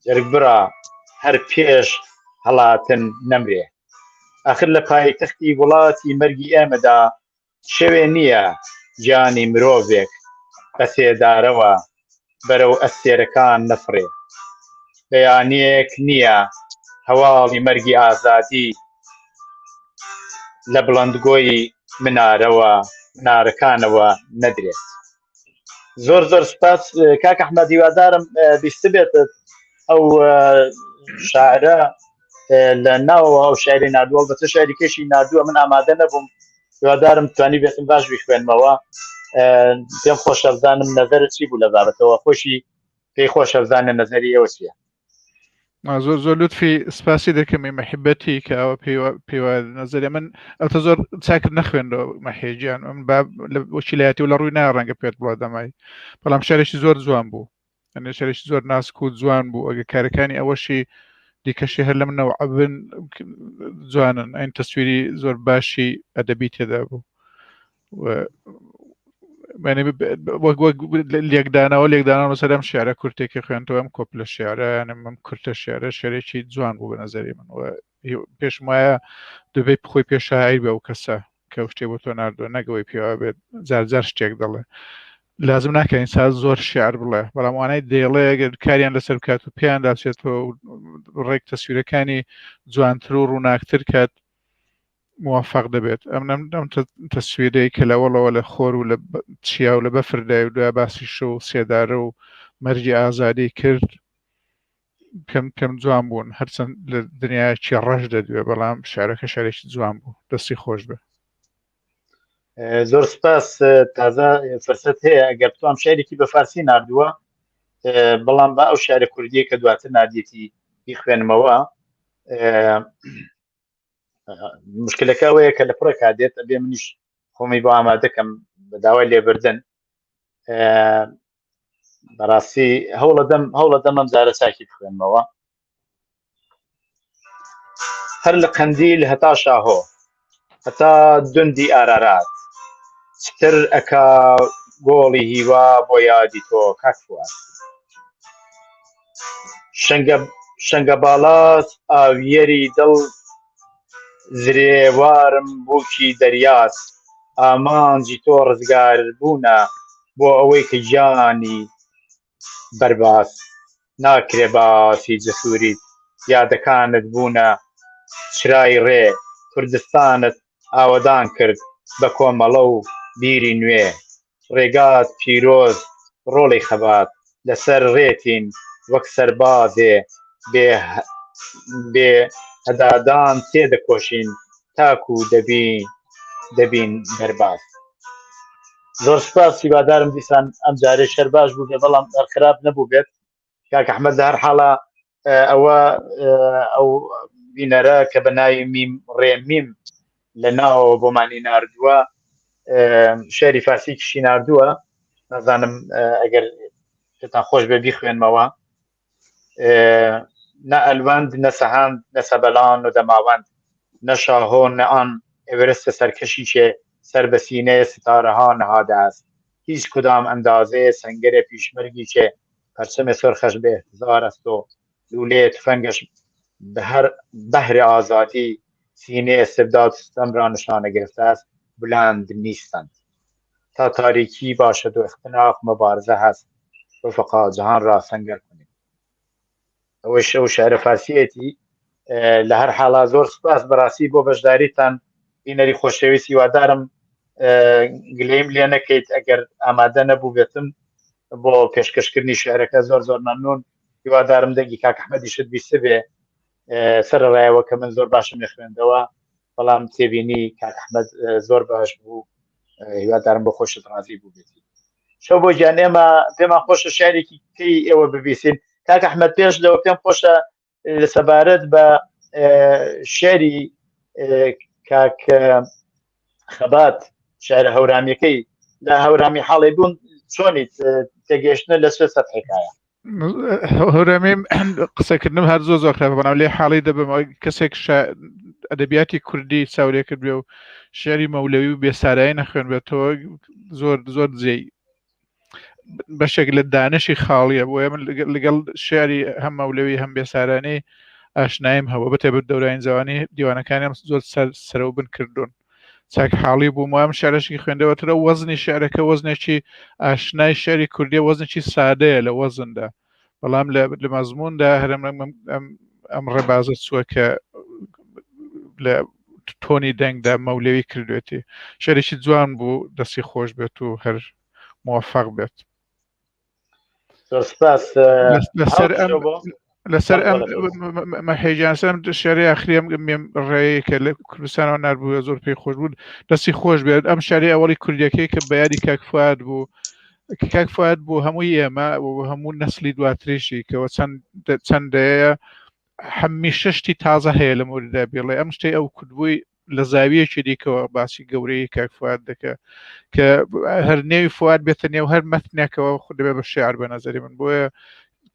جەرگبڕا هەر پێش هەڵاتن نەمرێ ئاخر لە پایتەختی وڵاتی مەرگی ئێمەدا شەوێ نییە گیانی مرۆڤێک بە سێدارەوە بەرەو ئەستێرەکان نەفڕێ. بەیانییەک نییە هەواڵی مەرگی ئازادی لە بڵندگۆی منارەوە منارەکانەوە نەدرێت. زۆر زۆر سپاس کاک ئەحمەد هیوادارم بیستبێتت ئەو شاعرە لە ناوەوە ئەو شاعری نردووە بەتە شاعری کێشی نردووە من ئامادە نەبووم هیوادارم توانی بێتم باش بیخوێنمەوە پێم خۆشە بزانم نەزەرت چی بوو لە بابەتەوە خۆشی پێی خۆشە بزانە نەزەری ئێوە چییە زۆر زۆر لوتفی سپاسی دەکەم مەحبەتی کە ئەوە پێوە نەزەری من ئەوتە زۆر چاکرد نەخوێنەوە مەحێجیان ئەم با لە وەکیلایەتی و لە ڕووی ناڕەنگە پێت بڵێ دەمای بەڵام شارێکی زۆر جوان بوو ئەنێ شەرێکی زۆر ناسک و جوان بوو ئەگە کارەکانی ئەوەشی دیکەشی هەر لەم نەوعە بن جوانن ئەین تەسویری زۆر باشی ئەدەبی تێدا بوو وەک وەک لێکدانەوە لێکدانەوە لەسەر ئەم شعرە کورتێکی خوێندەوە ئەم کۆپ لە شعرە یانم ئەم کورتە شعرە شعرێکی جوان بوو بە نظری من و پێشم وایە دەبێت خۆی پێشایی بە ئەو کەسە کە شتێ بۆ تۆ ناردووە نەگەوەی پێوە بێت جار جار شتێک دەڵێ لازم ناکە ئینسان زۆر شعر بڵێ بەڵام وانای دەیڵێ گەر کاریان لەسەر بکات و پێیان داچێتەوە و ڕێک تەسویرەکانی جوانتر و ڕووناکتر کات موفق دەبێت ئەم نەم ئەم تەسویرەی کە لەوەڵەوە لە خۆر و لە چیا و لە بەفردای و دوای باسی شەو و سێدارە و مەرگی ئازادی کرد پێم پێم جوان بوون هەرچەند لە دنیایەکی ڕەش دەدوێ بەڵام شارەکە شارێکی جوان بوو دەستی خۆش بێ زۆر سپاس تازە فرسەت هەیە ئەگەر بتوام شعرێکی بە فارسی نردووە بەڵام با ئەو شعرە کوردیە کە دواتر نردێتی بیخوێنمەوە مشکلەکە ئەوەیە کە لە پڕێکا دێت ئەبێ منیش خۆمی بۆ ئامادەکەم بە داوای لێبردن بەڕاستی هەوڵە دەم هەوڵە دەمەم جارە چاکی بخوێنمەوە هەر لە قەندیل هەتا شاهۆ هەتا دوندی ئارارات چتر ئەکا گۆڵی هیوا بۆ یادی تۆ کاک فواد شەنگە شەنگە باڵات ئاویەری دڵ زرێوارم بووکی دەریاس ئامانجی تۆ ڕزگاربوونە بۆ ئەوەی کە گیانی. بەرباس ناکرێ باسی جەسووریت یادەکانت بوونە چرای ڕێ کوردستانت ئاوەدان کرد بە کۆمەڵە و بیری نوێ ڕێگات پیرۆز ڕۆڵی خەبات لەسەر ڕێتین وەک سەربازێ بێ بێ هەدادان تێدەکۆشین تاکو دەبی دەبین دەرباز. زۆر سپاس هیوادارم دیسان ئەم جارێ شەر باش بوو بێ بەڵام هەر خراپ نەبوو بێت کاک ئەحمەد لە هەر حاڵە ئەوە ئەو بینەرە کە بە ناوی میم ڕێمیم لە ناوەوە بۆمانی ناردووە شعری فارسی کشی ناردووە نازانم ئەگەر پێتان خۆش بێ بیخوێنمەوە نە ئەلوەند نە سەهەند نە سەبەلان و دەماوەند نە شاهۆ نە ئان ئێورستە سەرکەشی چێ سەر بە سینەیە ستارەها نهادە است هیچ کدام ئەندازەیە سەنگەرێ پیشمەرگی چێ پەرچەمێ سرخەش بە احتضار است و لولەیە تفەنگەش بهر بهر آزادی سینه استبداد ستم را نشانه گرفته است بلند نیستند تا تاریکی باشد و اختناق مبارزه هست رفقا جهان را سەنگەر کنید ئەوەش ئەو شعرە فارسیەتی لە هەر حاڵا زۆر سپاس بەڕاستی بۆ بەشداریتان بینەری خۆشەویست هیوادارم گلەیم لێ نەکەیت ئەگەر ئامادە نەبوو بێتم بۆ پێشکەشکردنی شعرەکە زۆر زۆر مەمنون هیوادارم دەنگی کاک ئەحمەدیشت بیستبێ سەرڕایەوە کە من زۆر باشم لە خوێندەوە بەڵام تێبینی کاک ئەحمەد زۆر باش بوو هیوادارم بۆ خۆشت ڕازی بوو بێتی شەو بۆ گیان ئێمە پێمان خۆشە شارێکی کەی ئێوە ببیسین کاک ئەحمەد پێش لەوە پێم خۆشە لە سەبارەت بە شعری کاک خەبات شعرە هەورامیەکەی لە هەورامی حاڵی بوون چۆنیت تێگەشتنە لە سێ سەتحێکایە هەورامی قسەکردنم هەر زۆر زۆر خراپە بەڵام لێ حاڵی دەبم کەسێک ئەدەبیاتی کوردی چاولێ کرد بێ و شعری مەولەوی و بێسارایی نەخوێن بێتەوە زۆر زۆر جێی بەشێک لە دانشی خاڵیە بۆیە من لەگەڵ شعری هەم مەولەوی هەم بێسارانی ئاشنایم هەبوو بەتێ بە دەوراین جوانی دیوانەکانیان زۆر سەر سەرەوە بن کردوون چاک حاڵی بووم وام شعرەشی خوێندەوە ترە وەزنی شعرەکە وەزنێکی ئاشنای شعری کوردیە وەزنێکی سادەیە لە وەزندا بەڵام لە مەزموندا هەرم ئەم ڕێبازە چووە کە لە تۆنی دەنگدا مەولەوی کردوێتی شعرێکی جوان بوو دەستی خۆش بێت و هەر موفق بێت زۆر سپاس لەسەر ئەم لەسەر ئەم مەحێجان سەرم شعری ئاخریم مێم ڕێیە کە لە کوردستانەوە ناربوو زۆر پێی خۆش بوو دەستی خۆش بێت ئەم شاری ئەوەڵی کوردیەکەی کە بەیاری کاک فواد بوو کاک فواد بوو هەمووی ئێمە و هەموو نەسلی دواتریشی کەەوە چەند چەند دەیە هەمیشە شتی تازە هەیە لە مۆریدا بێڵێ ئەم شتەی ئەو کوردبووی لە زاویەکی دیکەوە باسی گەورەی کاک فواد دەکە کە هەر نێوی فواد بێتە نێو هەر مەتنێکەوە خود دەبێ بە شعر بە نظری من بۆیە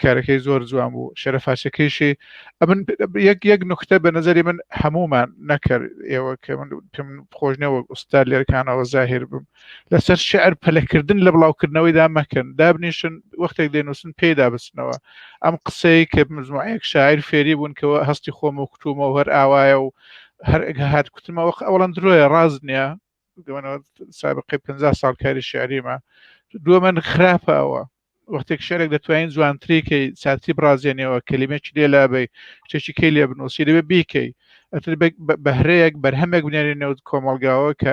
کارەکەی زۆر جوان بوو شەرە فارسەکەیشی ئەمن یەک یەک نکتە بە نظری من هەمومان نەکرد ئێوە کە من پێم خۆش نییە وەک ئوستاد لێرکانەوە زاهیر بم لەسەر شعر پەلەکردن لە بڵاوکردنەوەیدا مەکەن دابنیشن وەختێک دەینووسن پێیدا بچنەوە ئەم قسەی کە مجموعەیەک شاعیر فێری بوون کەەوە هەستی خۆم و کوتومەوە هەر ئاوایە و هەر هات کوتمەوە ئەوڵەن درۆیە ڕاست نییە سابقی 50 ساڵ کاری شعریمە دووە من خراپە ئەوە وەختێک شعرێک دەتوانین جوانتری کەی چاتری بڕازێنەوە کەلیمەکی لێ لابەی شتێکی کەی لێ بنووسی دەبێ بیکەی ئەتر بەهرەیەک بەرهەمێک بنێری نێو کۆمەڵگاوە کە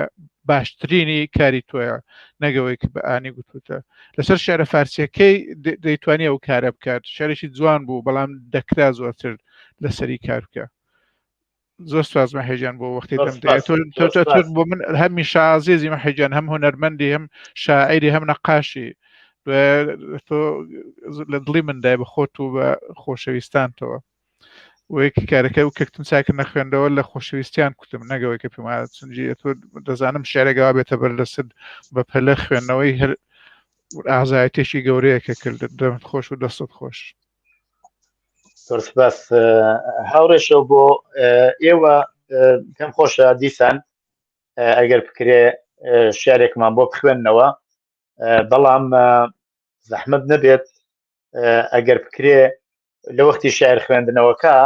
باشترینی کاری تۆیە نەگەوەی کە بە ئانی گوتوتە لەسەر شعرە فارسیەکەی دەیتوانی ئەو کارە بکات شعرێکی جوان بوو بەڵام دەکرا زۆرتر لەسەری کار بکە زۆر سپاس مەحێجان بۆ وەختی زۆر دەم سپاس تۆ زۆر تۆ سپاس بۆ من هەمیشە ئازیزی مەحێجان هەم هونەرمەندی هەم شاعیری هەم نەقاشی تۆ لە دڵی مندای بە خۆت و بە خۆشەویستانتەوە وەیەکی کارەکە و کەکتم چاکە نەخوێندەوە لە خۆشەویستیان کوتم نەگەوەی کە پێم وایە چونجی تۆ دەزانم شعرێکەوە بێتە بەر دەستت بە پەلە خوێندنەوەی هەر ئازایەتێکی گەورەیە کە کردت دەمت خۆش و دەستت خۆش زۆر سپاس هاوڕێشەوە بۆ ئێوە پێم خۆشە دیسان ئەگەر بکرێ شارێکمان بۆ بخوێندنەوە بەڵام زەحمت نەبێت ئەگەر بکرێ لە وەختی شعر خوێندنەوەکە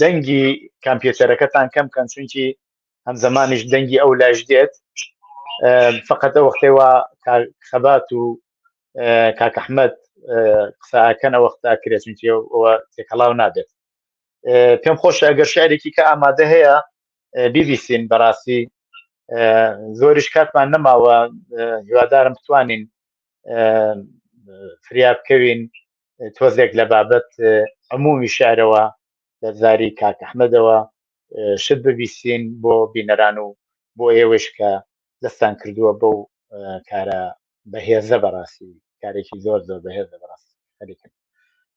دەنگی کامپیوتەرەکەتان کەم کەن چونکی هەم زمانیش دەنگی ئەو لاش دێت فقط ئەو وەختێ وا خەبات و کاک ئەحمەد. قساکەن ئەو وەختە کرێت چونکی ئەوە تێکەڵاو نابێت. پێم خۆشە ئەگەر شعرێکی کە ئامادە هەیە بیبیسین. بەڕاستی زۆریش کاتمان نەماوە، هیوادارم بتوانین فریا بکەوین تۆزێک لە بابەت عمومی شعرەوە لە زاری کاک ئەحمەدەوە شت ببیسین بۆ بینەران و بۆ ئێوەش کە دەستان کردووە بەو کارە بەهێزە. بەڕاستی کارێکی زۆر زۆر بەهێزە بەڕاستی خەریکن.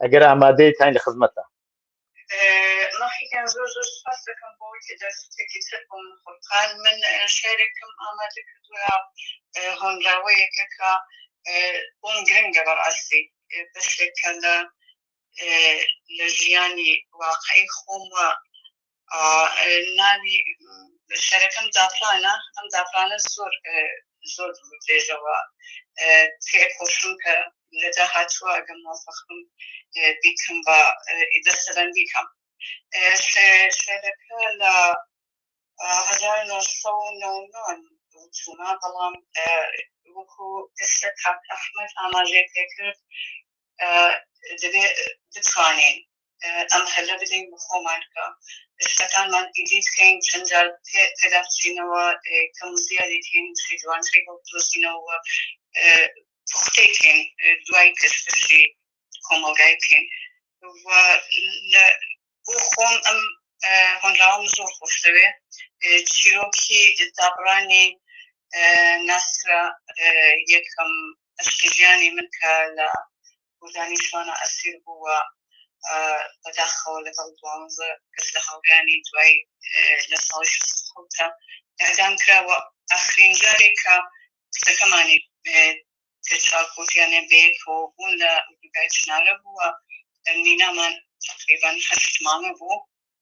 ئەگەر ئامادەی تاین لە خزمەتە. ماخیان زۆر زۆر سپاس دەکەم بۆ ئەوەی کە دەرفەتێکی تر بۆ من خوڵقان. من شعرێکم ئامادە کردووە، هۆنراوەیەکە کە بۆم گرنگە بەڕاستی، بەشێکە لە ژیانی واقعی خۆم و ناوی شعرەکەم داپرانە. ئەم داپرانە زۆر زۆر دوور درێژەوە تێکۆشم کە لە داهاتووە ئەگەر موفق بم بیکەم بە دەستەبەندی کەم. شعرەکە لە 1999 وتومە، بەڵام وەکو ئێستا کاک ئەحمەد ئاماژەی پێکرد دەبێ بتوانین ئەم هەلە بدەین بە خۆمان کە شتەکانمان ئیدیت کەین، چەند جار پێدا بچینەوە، کەم و زیادی کەین، شتی جوانتری بۆ بدۆزینەوە، پوختەی کەین، دوای پێشکەشی کۆمەڵگای بکەین. و لە بۆ خۆم ئەم هۆنراوەم زۆر خۆش دەوێ، چیرۆکی دابڕانی ناسرە، یەکەم ئەشقی ژیانی من کە لە گوردانی شوانە ئەسیر بوو و بەداخەوە لەگەڵ 12 کەس لە هاوڕێیانی دوای لە ساڵی 67 ئەعدام کرا و ئاخرین جارێک کە کچەکەمانی پێچاکۆتیانێ بەیەکەوە بوون لە ئوردوگای چنارە بووە. نینامان تقریبا 8 مانگە بوو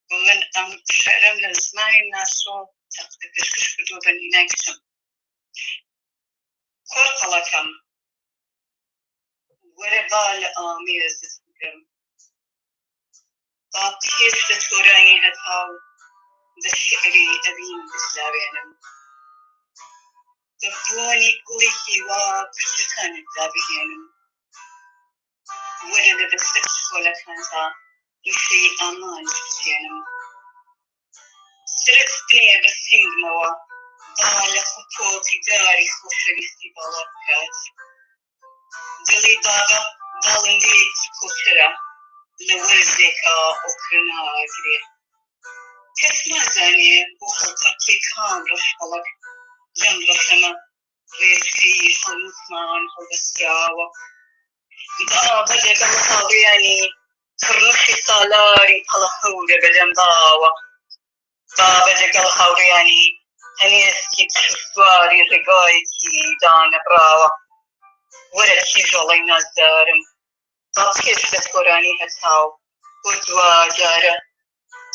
و من ئەم شعرم لە زمانی ناسۆ پێشکەش کردووە بە نینای کچم. کۆرپەڵەکەم وەرە با لە ئامێزت بگرم، با پێش لە تۆرانی هەتاو بە شیعری ئەوین بتلاوێنم، بە بۆنی گوڵی هیوا پرچەکانت دابهێنم، وەرە لە دەستە چکۆلەکانتا ڕیشەی ئامانج بچێنم. سەرت بنێ بە سینگمەوە با لە خپۆکی داری خۆشەویستی باڵا بکات. دڵی بابە باڵندەیەکی کۆچەرە لە وەرزێکا ئۆقرە ناگرێ. کەس نازانێ بۆ هەڵپەڕکێ کام ڕەشبەڵەک لەم ڕەسەمە ڕێچکەی هەڵموتمان هەڵبەستراوە. بابە لەگەڵ هاوڕێیانی کڕنوشی سالاری پەڵە هەورە بەدەم باوە. بابە لەگەڵ هاوڕێیانی هەنێسکی پشوسواری ڕێگایەکی دانەبڕاوە. وەرە کیژۆڵەی نازدارم، با پێش لە تۆرانی هەتاو بۆ دواجارە،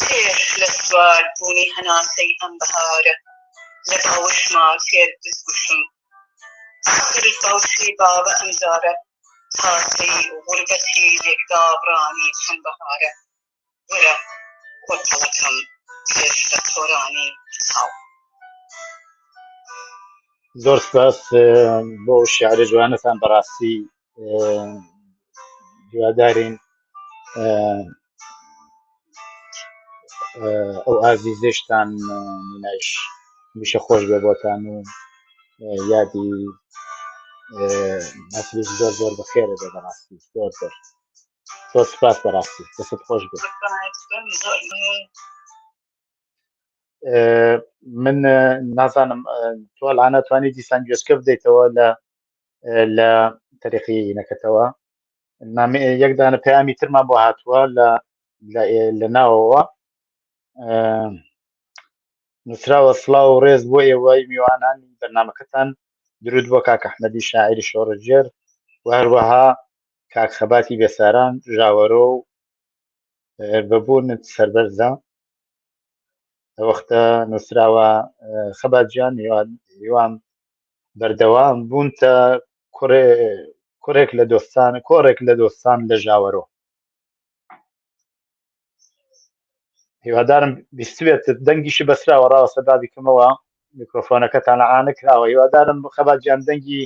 پێش لە سوار بوونی هەناسەی ئەم بەهارە لە باوەشما تێر بتگوشم. ئاخر باوشی بابە ئەمجارە تاسەی غوربەتی لێکدابڕانی چەند بەهارە. وەرە کۆرپەڵەکەم پێش لە تۆرانی هەتاو. زۆر سپاس بۆ شعرە جوانەتان. بەڕاستی هیوادارین ئەو ئازیزێشتان نایش هەمیشە خۆش بێ بۆتان و یادی ناسریش زۆر زۆر بەخێرە بێ. بەڕاستی زۆر زۆر زۆر سپاس، بەڕاستی دەست خۆش بێ. من نازانم تۆ لانە توانی دیسان گوێچکە بدەیتەوە لە تەریقی نەکەتەوە. یەکدانە پەیامی ترمان بۆ هاتووە لە ناوەوە نووسراوە: سڵاو و ڕێز بۆ ئێوەی میوانانی بەرنامەکەتان، درود بۆ کاک ئەحمەدی شاعری شۆڕشگێر و هەروەها کاک خەباتی بێساران ژاوەرۆ و بەبوونت سەربەرزە. وەختە نووسراوە خەبات گیان هیوام بەردەوام بوونتە کوڕێ کوڕێک لە دۆستان کۆڕێک لە دۆستان لە ژاوەرۆ. هیوادارم بیستوێت دەنگیشی بەسراوە. ڕاوەستە بابیکەمەوە، میکرۆفۆنەکەتان ئانە کراوە. هیوادارم خەبات گیان دەنگی.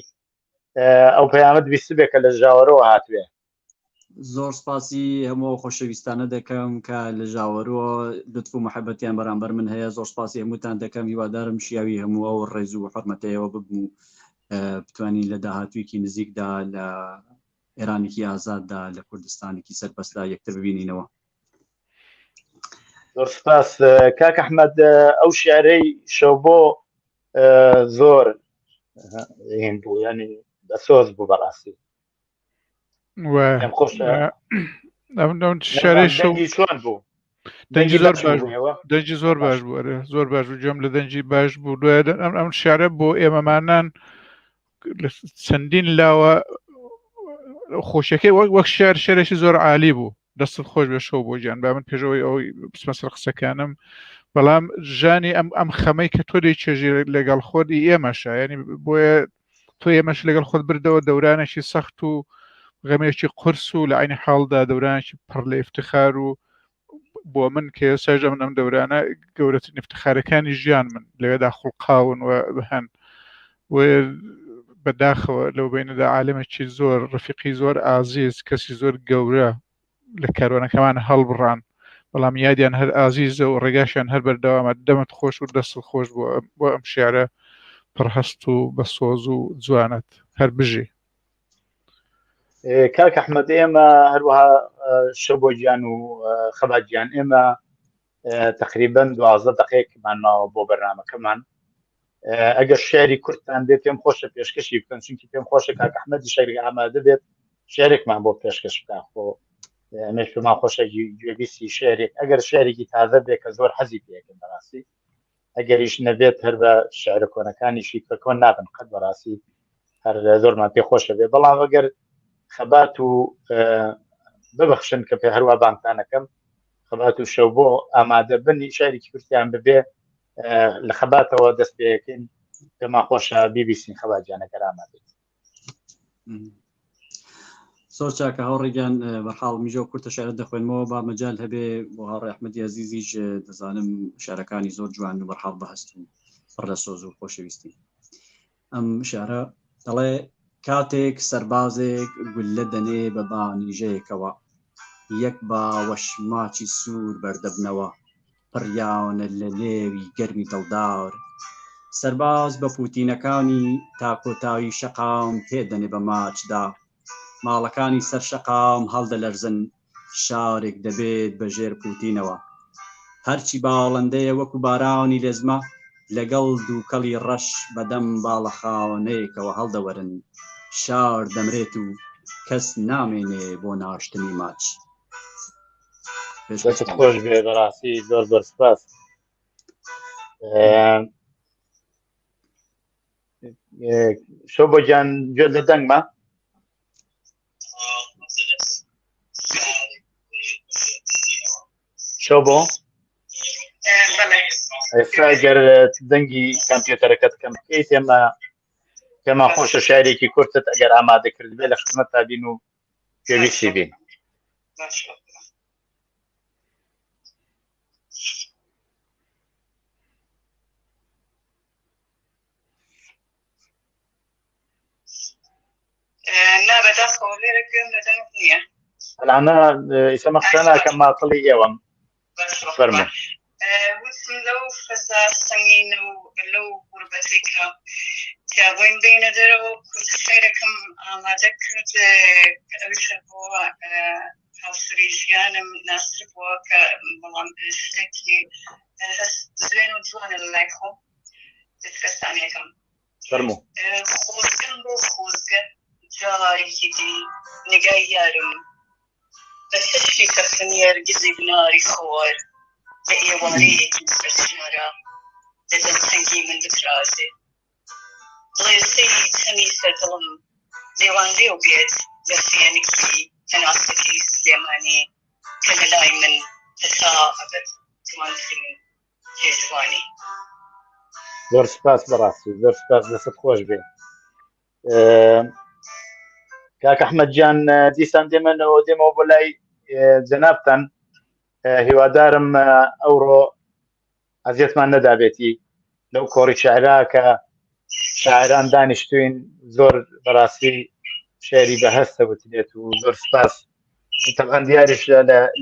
ئەو پەیامەت بیستبێ کە لە ژاوەرەوە هاتوێ. زۆر سپاسی هەموو ئەو خۆشەویستانە دەکەم کە لە ژاوەرۆ لوتف و محەبەتیان بەرامبەر من هەیە. زۆر سپاسی هەمووتان دەکەم. هیوادارم شیاوی هەموو ئەو ڕێز و حورمەتەیەوە ببم و بتوانین لە داهاتوویەکی نزیکدا لە ئێرانێکی ئازاددا لە کوردستانێکی سەربەستدا یەکتر ببینینەوە. زۆر سپاس کاک ئەحمەد. ئەو شعرەی شەوبۆ زۆر هین بوو، ینی بەسۆز بوو بەڕاستی. چۆن بوو؟ دەنگی زۆر باش بوو، دەنگی زۆر باش بوو، زۆر باش بوو، گوێم لە دەنگی باش بوو. دوای ئەم ئەم شارە بۆ ئێمەمانان چەندین لاوە خۆشیەکەی وەک وەک شار شێرێکی زۆر عالی بوو. دەستت خۆش بێ شەو بۆ گیان. با من پێشەوەی ئەوەی بچمە سەر قسەکانم، بەڵام ژانی ئەم ئەم خەمەی کە تۆ دەی چێژی لەگەڵ خۆت ئی ئێمەشە، ینی بۆیە تۆ ئێمەش لەگەڵ خۆت بردەوە دەورانێکی سەخت و غەمێکی قورس و لە عینی حاڵدا دەورانێکی پڕ لە ئیفتخار و بۆ من کە ئێستاش ئەمن ئەم دەورانە گەورەترین ئیفتخارەکانی ژیان من لەوێدا خوڵقاون و هەن. بۆیە بەداخەوە لەو بینەدا عالەمێکی زۆر ڕفیقی زۆر ئازیز کەسی زۆر گەورە لە کاروانەکەمان هەڵبڕان، بەڵام یادیان هەر ئازیزە و ڕێگاشیان هەر بەردەوامە. دەمت خۆش و دەستت خۆش بۆ بۆ ئەم شیعرە پڕهەست و بەسۆز و جوانت. هەر بژی. کاک ئەحمەد، ئێمە هەروەها شەبۆ گیان و خەبات گیان، ئێمە تقریبا 12 دقیقمان ماوە بۆ بەرنمەکەمان. ئەگەر شعری کورتتان بێت پێم خۆشە پێشکەشی بکەن، چونکی پێم خۆشە کاک ئەحمەدی شەری ئامادە بێت شعرێکمان بۆ پێشکەش بکات. خۆ ئەمێش پێمان خۆشە گوێبیستی شعرێک، ئەگەر شعرێکی تازە بێت کە زۆر حەزی پێکەن بەڕاستی، ئەگەریش نەبێت هەر بە شعرە کۆنەکانیشی کە کۆن نابن قەت بەڕاستی هەر زۆرمان پێ خۆشە بێ. بەڵام ئەگەر خەبات و ببەخشن کە پێ هەروە بانگتانەکەم، خەبات و شەو بۆ ئامادە بن شعرێکی کورتیان ببێ لە خەباتەوە دەست پێەکەین. پێمان خۆشە بیبیسین خەبات گیانەکەر ئامادە بێت. زۆر چاکە هاوڕێگیان، بەحاڵ میژۆ کورتە شعرە دەخوێنمەوە با مەجال هەبێ بۆ هاوڕێ ئەحمەدی ئەزیزیش. دەزانم شعرەکانی زۆر جوان و بەرحاڵ بەهەست و پڕ لە سۆز و خۆشەویستی. ئەم شعرە دەڵێ: کاتێک سەربازێک گوللە دەنێ بە بانیژەیەکەوە، یەک باوەش ماچی سوور بەردەبنەوە، پڕیانە لە لێوی گەرمی دڵدار. سەرباز بە پوتینەکانی تا کۆتایی شەقام پێ دەنێ بە ماچدا. ماڵەکانی سەر شەقام هەڵدەلەرزن، شارێک دەبێت بە ژێر پوتینەوە. هەرچی باڵندەیە وەکو بارانی لێزمە لەگەڵ دووکەڵی ڕەش بەدەم باڵەخانەیەکەوە هەڵدەوەرن. شار دەمرێت و کەس نامێنێ بۆ ناشتنی ماچ. دەستت خۆش بێ بەڕاستی زۆر زۆر سپاس. شۆ بۆ گیان گوێ لە دەنگمە؟ شۆ بۆ ئێستا گەر دەنگی کامپیوتەرەکەت کەم بکەیت ئێمە پێمان خۆشە شارێکی کورتت ئەگەر ئامادە کردبێ لە خزمەت تا بین و پێویستی بین. نا بەداخەوە لێرە گوێم لە دەنگ نییە. ئەلانە ئیسەمە قسە ناکەم ماتڵی ئێوەم. فەرموو. وتم لەو فەزا سەنگینە و لەو غوربەتەی کە تیا بووین بێینە دەرەوە، کورتە شعرێکم ئامادە کرد کە ئەویش بۆ هاوسەری ژیانم ناسر بووە، کە بەڵام شتێکی هەست بزوێن و جوانە لە لای خۆم. دەستکەستانیەکەم. فەرموو. خۆزگەم بۆ خۆزگە جارێکی دی نیگای یارم بە چەشنی کەفنیەرگزی بناری خۆر لە ئێوارەیەکی سەرشارا لە دەمتەنگی من بترازێ، بڵێسەی چەمی سەر دڵم لێوانلێو بێت لە فێنکی هەناسەکەی سلێمانی کە لە لای من هەتا ئەبەد جوانترین جێژوانی. زۆر سپاس بەڕاستی زۆر سپاس دەست خۆش بێ. کاک ئەحمەد گیان دیسان دێمەوە دێمەوە بۆ لای جەنابتان. هیوادارم ئەوڕۆ ئەزیەتمان نەدابێتی لەو کۆڕی شعرا کە شاعران دانیشتوین زۆر بەڕاستی شعری بەهەستە وترێت و زۆر سپاس تەبعەن دیاریش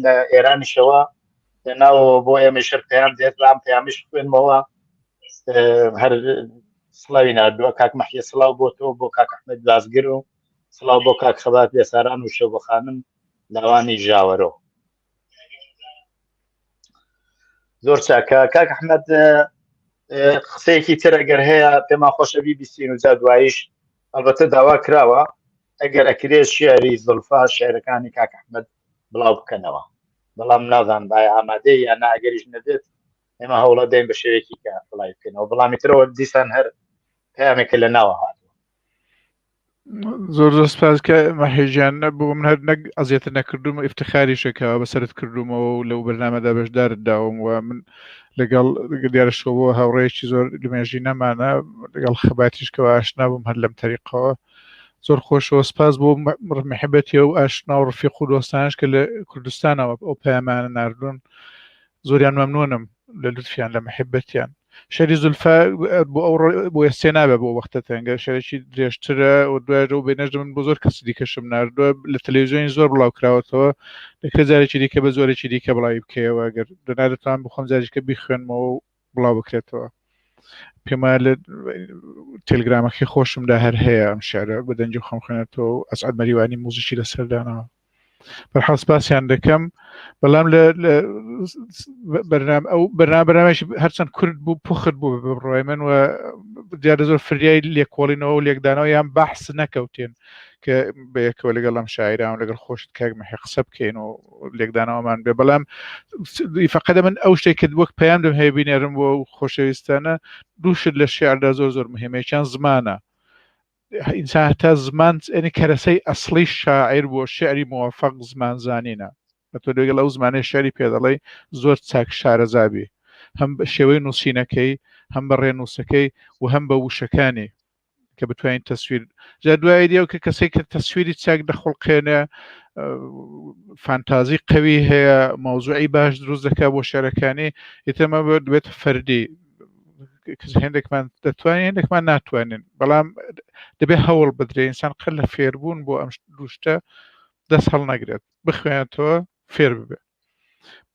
لە ئێرانیشەوە لە ناوەوە بۆ ئێمە شەر پەیام دێت بەڵام پەیامیش خوێنمەوە هەر سڵاوی ناردووە کاک مەحیە سڵاو بۆ تۆ بۆ کاک ئەحمەد بازگر و سڵاو بۆ کاک خەبات بێساران و شەو خانم لاوانی ژاوەرۆ زۆر چاکە کاک ئەحمەد قسەیەکی تر ئەگەر هەیە پێمان خۆشە بیبیستین و جا دواییش ئەلبەتە داوا کراوە ئەگەر ئەکرێ شعری زڵفا شعرەکانی کاک ئەحمەد بڵاو بکەنەوە بەڵام نازان بای ئامادەی یا نا ئەگەریش نەبێت ئێمە هەوڵە دەین بە شێوەیەکی کە بڵاوی بکەینەوە بەڵامی ترەوە دیسان هەر پەیامێکە لە ناوە هاتووە زۆر زۆر سپاس کە مەحێژیان بۆ من هەر نەک ئەزیەتە نەکردوم ئیفتخاریشەکەەوە بەسەرت کردومەوە و لەو بەرنامەدا بەشدارت داوم و من لەگەڵ دیارە شەوبۆ هاوڕێیەکی زۆر لەمێژی نەمانە لەگەڵ خەباتیش کەەوە ئاشنا بووم هەر لەم تەریقەوە زۆر خۆشەوە سپاس بۆ محبەتی و ئاشنا و ڕفیق و دۆستانش کە لە کوردستانەوە ئەو پەیامانە ناردوون زۆریان مەمنونم لە لوتفیان لە محبەتیان شەری زولفا بۆ ئەو بۆ ئێستێ نابێ بۆ وەختە تەنگە شەرێکی درێژترە و دوای ئەو بێنەش من بۆ زۆر کەسی دیکەشم ناردووە لە تەلەڤیزیۆنی زۆر بڵاو کراوەتەوە دەکرێت جارێکی دیکە بە زۆرێکی دیکە بڵاوی بکەیەوە گەر دەنا دەتوانم بخۆم جارێکە بیخوێنمەوە و بڵاو بکرێتەوە پێم وایە لە تێلگرامەکەی خۆشمدا هەر هەیە ئەم شعرە بە دەنگی خۆم خوێنێتەوە و ئەسعەد مەریوانی موزیکی لەسەر داناوە بەرحاڵ سپاسیان دەکەم بەڵام لە بەرنام ئەو بەرنامە بەرنامەش هەرچەند کورد بوو پوخت بوو بە بڕوای من و دیارە زۆر فریای لێکۆڵینەوە و لێکدانەوە یان بەحس نەکەوتێن کە بەیەکەوە لەگەڵ ئەم شاعران و لەگەڵ خۆشت کاک مەحی قسە بکەین و لێکدانەوەمان بێ بەڵام فەقەدە من ئەو شتێک کرد وەک پەیام دەم هەیە بینێرم بۆ خۆشەویستانە دوو شت لە شعردا زۆر زۆر مهمەیەکیان زمانە ئینسان هەتا زمان ئەنی کەرەسەی ئەسڵی شاعیر بۆ شعری موفق زمان زانینە تۆ لەگەڵ ئەو زمانەی شعری پێ دەڵێی زۆر چاک شارەزابی هەم بە شێوەی نووسینەکەی هەم بە ڕێنووسەکەی و هەم بە وشەکانی کە بتوانین تەسویر جا دوای دیەوە کە کەسێک کە تەسویری چاک دەخوڵقێنێ فانتازی قوی هەیە مەوزوعی باش دروست دەکات بۆ شعرەکانی ئیترمە دەبێت فەردی هێندێکمان دەتوانین هێندێکمان ناتوانین بەڵام دەبێت هەوڵ بدرێ ئینسان قەت لە فێربوون بۆ ئەم دوشتە دەست هەڵنەگرێت بخوێنێتەوە فێر ببێ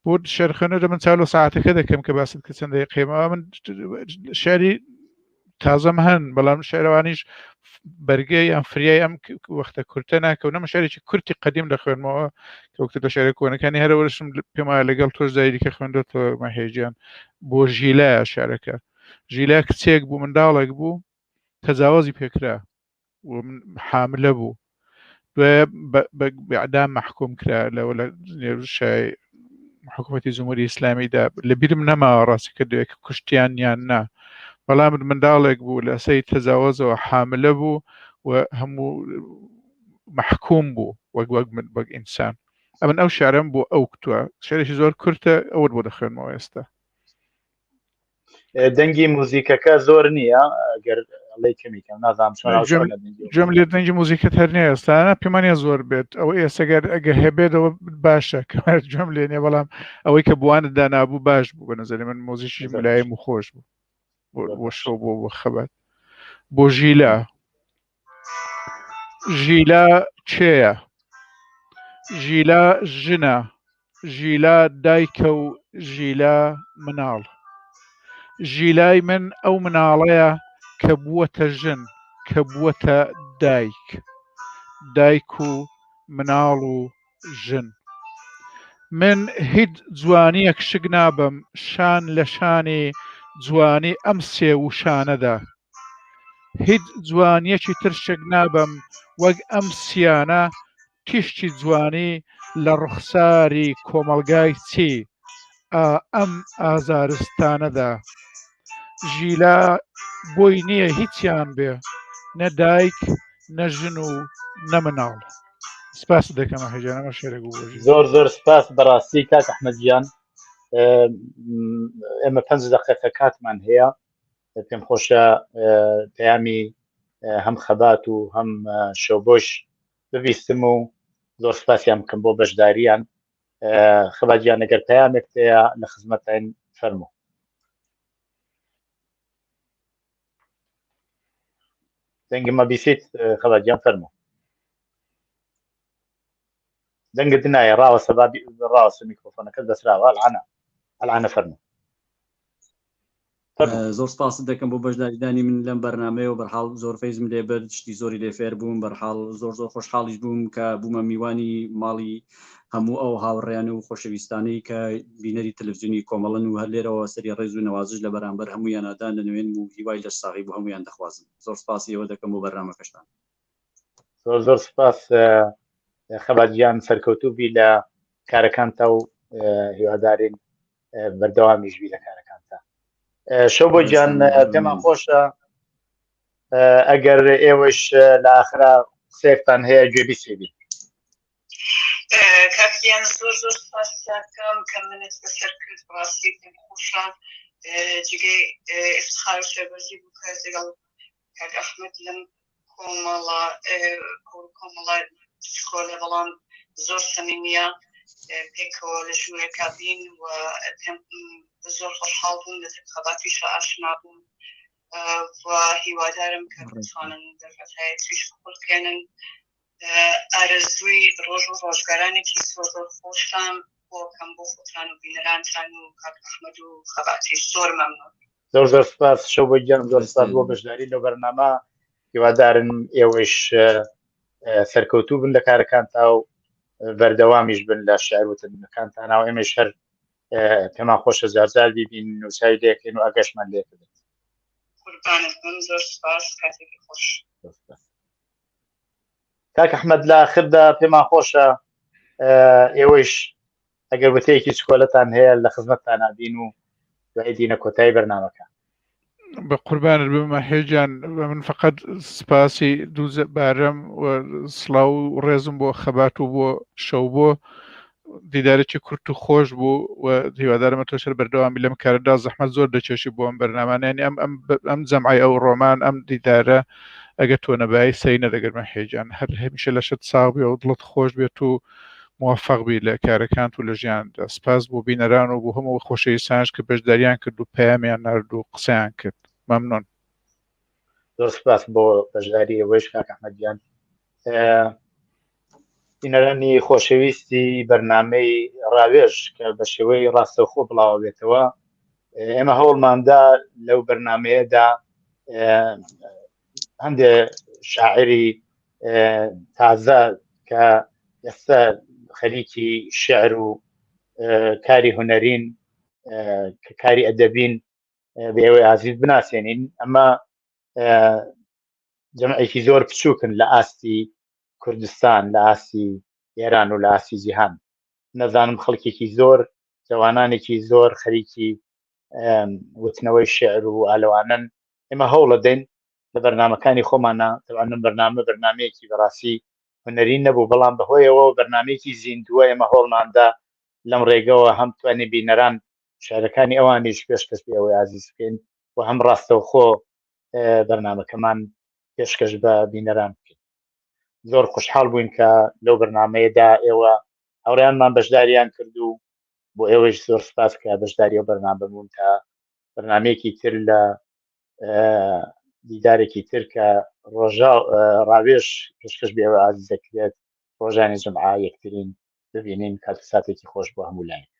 بۆ شێرخوێنەر لە من چاو لە ساعتەکە دەکەم کە باست کە چەند دقیقەیەمەوە من شعری تازەم هەن بەڵام شعرەوانیش بەرگەی یان فریای ئەم وەختە کورتە ناکەون ئەمە شعرێکی کورتی قەدیم دەخوێنمەوە کە وەکتە لە شعرە کۆنەکانی هەرەوەشم پێم وایە لەگەڵ تۆش جاری دیکە خوێندۆتەوە مەهێجیان بۆ ژیلایە شعرەکە ژیلا کچێک بوو منداڵێک بوو تەجاوەزی پێکرا و حاملە بوو دوای بە ئەدام مەحکوم کرا لەوە لە شای حکوومەتی جمهوری ئیسلامیدا لە بیرم نەماوە ڕاستی کردوێ کە کوشتیان یان نا بەڵام منداڵێک بوو لە سەی تەجاوەزەوە حاملە بوو و هەموو محکوم بوو وەک وەک من وەک ئینسان ئەمن ئەو شعرم بۆ ئەو کوتوە شعرێکی زۆر کورتە ئەوت بۆ دەخوێنمەوە ئێستا دەنگی موزیکەکە زۆر نییە گەر ئەڵێ کەمی کەم نازانم چۆن گوێم لێ دەنگی موزیکت هەر نییە ئێستا پێمانە زۆر بێت ئەو ئێسەگەر ئەگە هەبێتەوە باشە کە گوێم لێ نیە بەڵام ئەوەی کە بوانت دانابوو باش بوو بە نظری من مۆزیکی ملایم و خۆش بوو بۆ شەو بۆ بۆ خەبات بۆ ژیلا ژیلا کێیە؟ ژیلا ژنە، ژیلا دایکە و ژیلا مناڵ. ژیلای من ئەو مناڵەیە کە بووەتە ژن، کە بووەتە دایک. دایک و مناڵ و ژن. من هیچ جوانییەک شک نابەم شان لە شانی جوانی ئەم سێ وشانەدا. هیچ جوانییەکی تر شک نابەم وەک ئەم سیانە تیشکی جوانی لە ڕوخساری کۆمەڵگای چی ئا ئەم ئازارستانەدا. ژیلا بۆی نییە هیچیان بێ، نە دایک، نە ژن و نە مناڵ. سپاست دەکەم ئەحی گیان ئەمە شێرێک بوو بۆ ژیلا. زۆر زۆر سپاس بەڕاستی کاک ئەحمەد گیان ئێمە پێنج دەقیقە کاتمان هەیە پێم خۆشە پەیامی هەم خەبات و هەم شەوبۆش ببیستم و زۆر سپاسیان بکەم بۆ بەشداریان خەبات گیان ئەگەر پەیامێک هەیە لە خزمەتین فەرموو. دەنگمە بیسیت خەبات گیان فەرموو دەنگت نایە ڕاوەستە با ڕاوەستە میکرۆفۆنەکەت بەسراوە العانە العانە فەرموو زۆر سپاست دەکەم بۆ بەشداریدانی من لەم بەرنمەیە و بەرحاڵ زۆر فەیزم لێ برد شتی زۆری لێ فێر بووم بەرحاڵ زۆر زۆر خۆشحاڵیش بووم کە بوومە میوانی ماڵی هەموو ئەو هاوڕێیان و خۆشەویستانەی کە بینەری تەلەفزیۆنی کۆمەڵن و هەر لێرەوە سەری ڕێز و نەوازش لە بەرامبەر هەموویانا دادەنوێنم و هیوای لەش ساغی بۆ هەموویان دەخوازم. زۆر سپاسی ئێوە دەکەم بۆ بەرنامەکەشتان. زۆر زۆر سپاس خەبات گیان سەرکەوتوو بی لە کارەکانتا و هیوادارین بەردەوامیش بی لە کارەکانتا. شەو بۆ گیان پێمان خۆشە ئەگەر ئێوەش لە ئاخرا قسەیەکتان هەیە گوێبیستی بین. کاک گیان زۆر زۆر سپاستان دەکەم کە منت بەسەر کرد بەڕاستی پێم خۆشە جێگەی ئیفتخار و سەربەرزی بوو کە لەگەڵ کاک ئەحمەد لەم کۆمەڵە کۆمەڵە بچکۆلە بەڵام زۆر سەمیمیە پێکەوە لە ژوورێکا بین و پێم زۆر خۆشحاڵ بووم لە خەباتیشە ئاشنا بووم و هیوادارم کە بتوانن دەرفەتایەتریش بخولقێنن ئارەزووی ڕۆژ و ڕۆژگارانێکی زۆر زۆر خۆشتان بۆ کەم بۆ خۆتان و بینەرانتان و کاک ئەحمەد و خەباتیش زۆر مەمنون. زۆر زۆر سپاس شەو بە گیان زۆر سپاس بۆ بەشداری لەو بەرنامە هیوادارم ئێوەش سەرکەوتوو بن لە کارەکانتا و بەردەوامیش بن لە شعر وتنەکانتان و ئێمەش هەر پێمان خۆشە جارجار بیبین و چاوی لێکەین و ئەگەشمان لێ بێت. قوربانت بم زۆر سپاس کاتێکی خۆش. کاک ئەحمەد لە ئاخردا پێمان خۆشە ئێوەیش ئەگەر وتەیەکی چکۆلەتان هەیە لە خزمەتتان بین و دوای دینە کۆتایی بەرنامەکە. بە قوربانت بم هێجان من فقط سپاسی دوو بارم و سڵاو و ڕێزم بۆ خەبات و بۆ شەو بۆ دیدارێکی کورت و خۆش بوو و هیوادارمە تۆش هەر بەردەوامی لەم کارەدا زەحمەت زۆر دەکێشی بۆ ئەم بەرنامانە یانی ئەم ئەم ئەم جەمعی ئەو ڕۆمان ئەم دیدارە ئەگەر تۆ نەبای سەی نەدەگرمە حێجان هەر هەمیشە لەشت ساغ بێ و دڵت خۆش بێت و موفق بی لە کارەکانت و لە ژیاندا سپاس بۆ بینەران و بۆ هەموو خۆشەویستانش کە بەشداریان کرد و پەیامیان نارد و قسەیان کرد مەمنون. زۆر سپاس بۆ بەشداری ئێوەش کاک ئەحمەد گیان. بینەرانی خۆشەویستی بەرنامەی ڕاوێژ کە بە شێوەی ڕاستەوخۆ بڵاوەبێتەوە ئێمە هەوڵماندا لەو بەرنمەیەدا هەندێک شاعری تازە کە ئێستا خەریکی شعر و کاری هونەرین کە کاری ئەدەبین بە ئێوەی ئازیز بناسێنین ئەمە جەمعێکی زۆر بچووکن لە ئاستی کوردستان لە ئاستی ئێران و لە ئاستی جیهان نەزانم خەڵکێکی زۆر جوانانێکی زۆر خەریکی وتنەوەی شعر و ئالوانن ئێمە هەوڵە دەین لە بەرنمەکانی خۆمانە تەوانم بەرنامە بەرنمەیەکی بەڕاستی هونەری نەبوو بەڵام بەهۆیەوە بەرنمەیەکی زیندووە ئێمە هەوڵماندا لەم ڕێگەوە هەم توانێ بینەران شعرەکانی ئەوانیش پێشکەش بە ئێوەی ئازیز بکەین و هەم ڕاستەوخۆ بەرنمەکەمان پێشکەش بە بینەران بکەین زۆر خوشحاڵ بووین کە لەو بەرنمەیەدا ئێوە هاوڕیانمان بەشداریان کرد و بۆ ئێوەش زۆر سپاس کە بەشداری ئەو بەرنامە بوون تا بەرنمەیەکی تر لە دیدارێکی تر کە ڕۆژا ڕاوێژ پێشکەش بێ ئێوە ئازیز دەکرێت ڕۆژانی جمعە یەکترین ببینین کات و ساتێکی خۆش بۆ هەموو لایەک.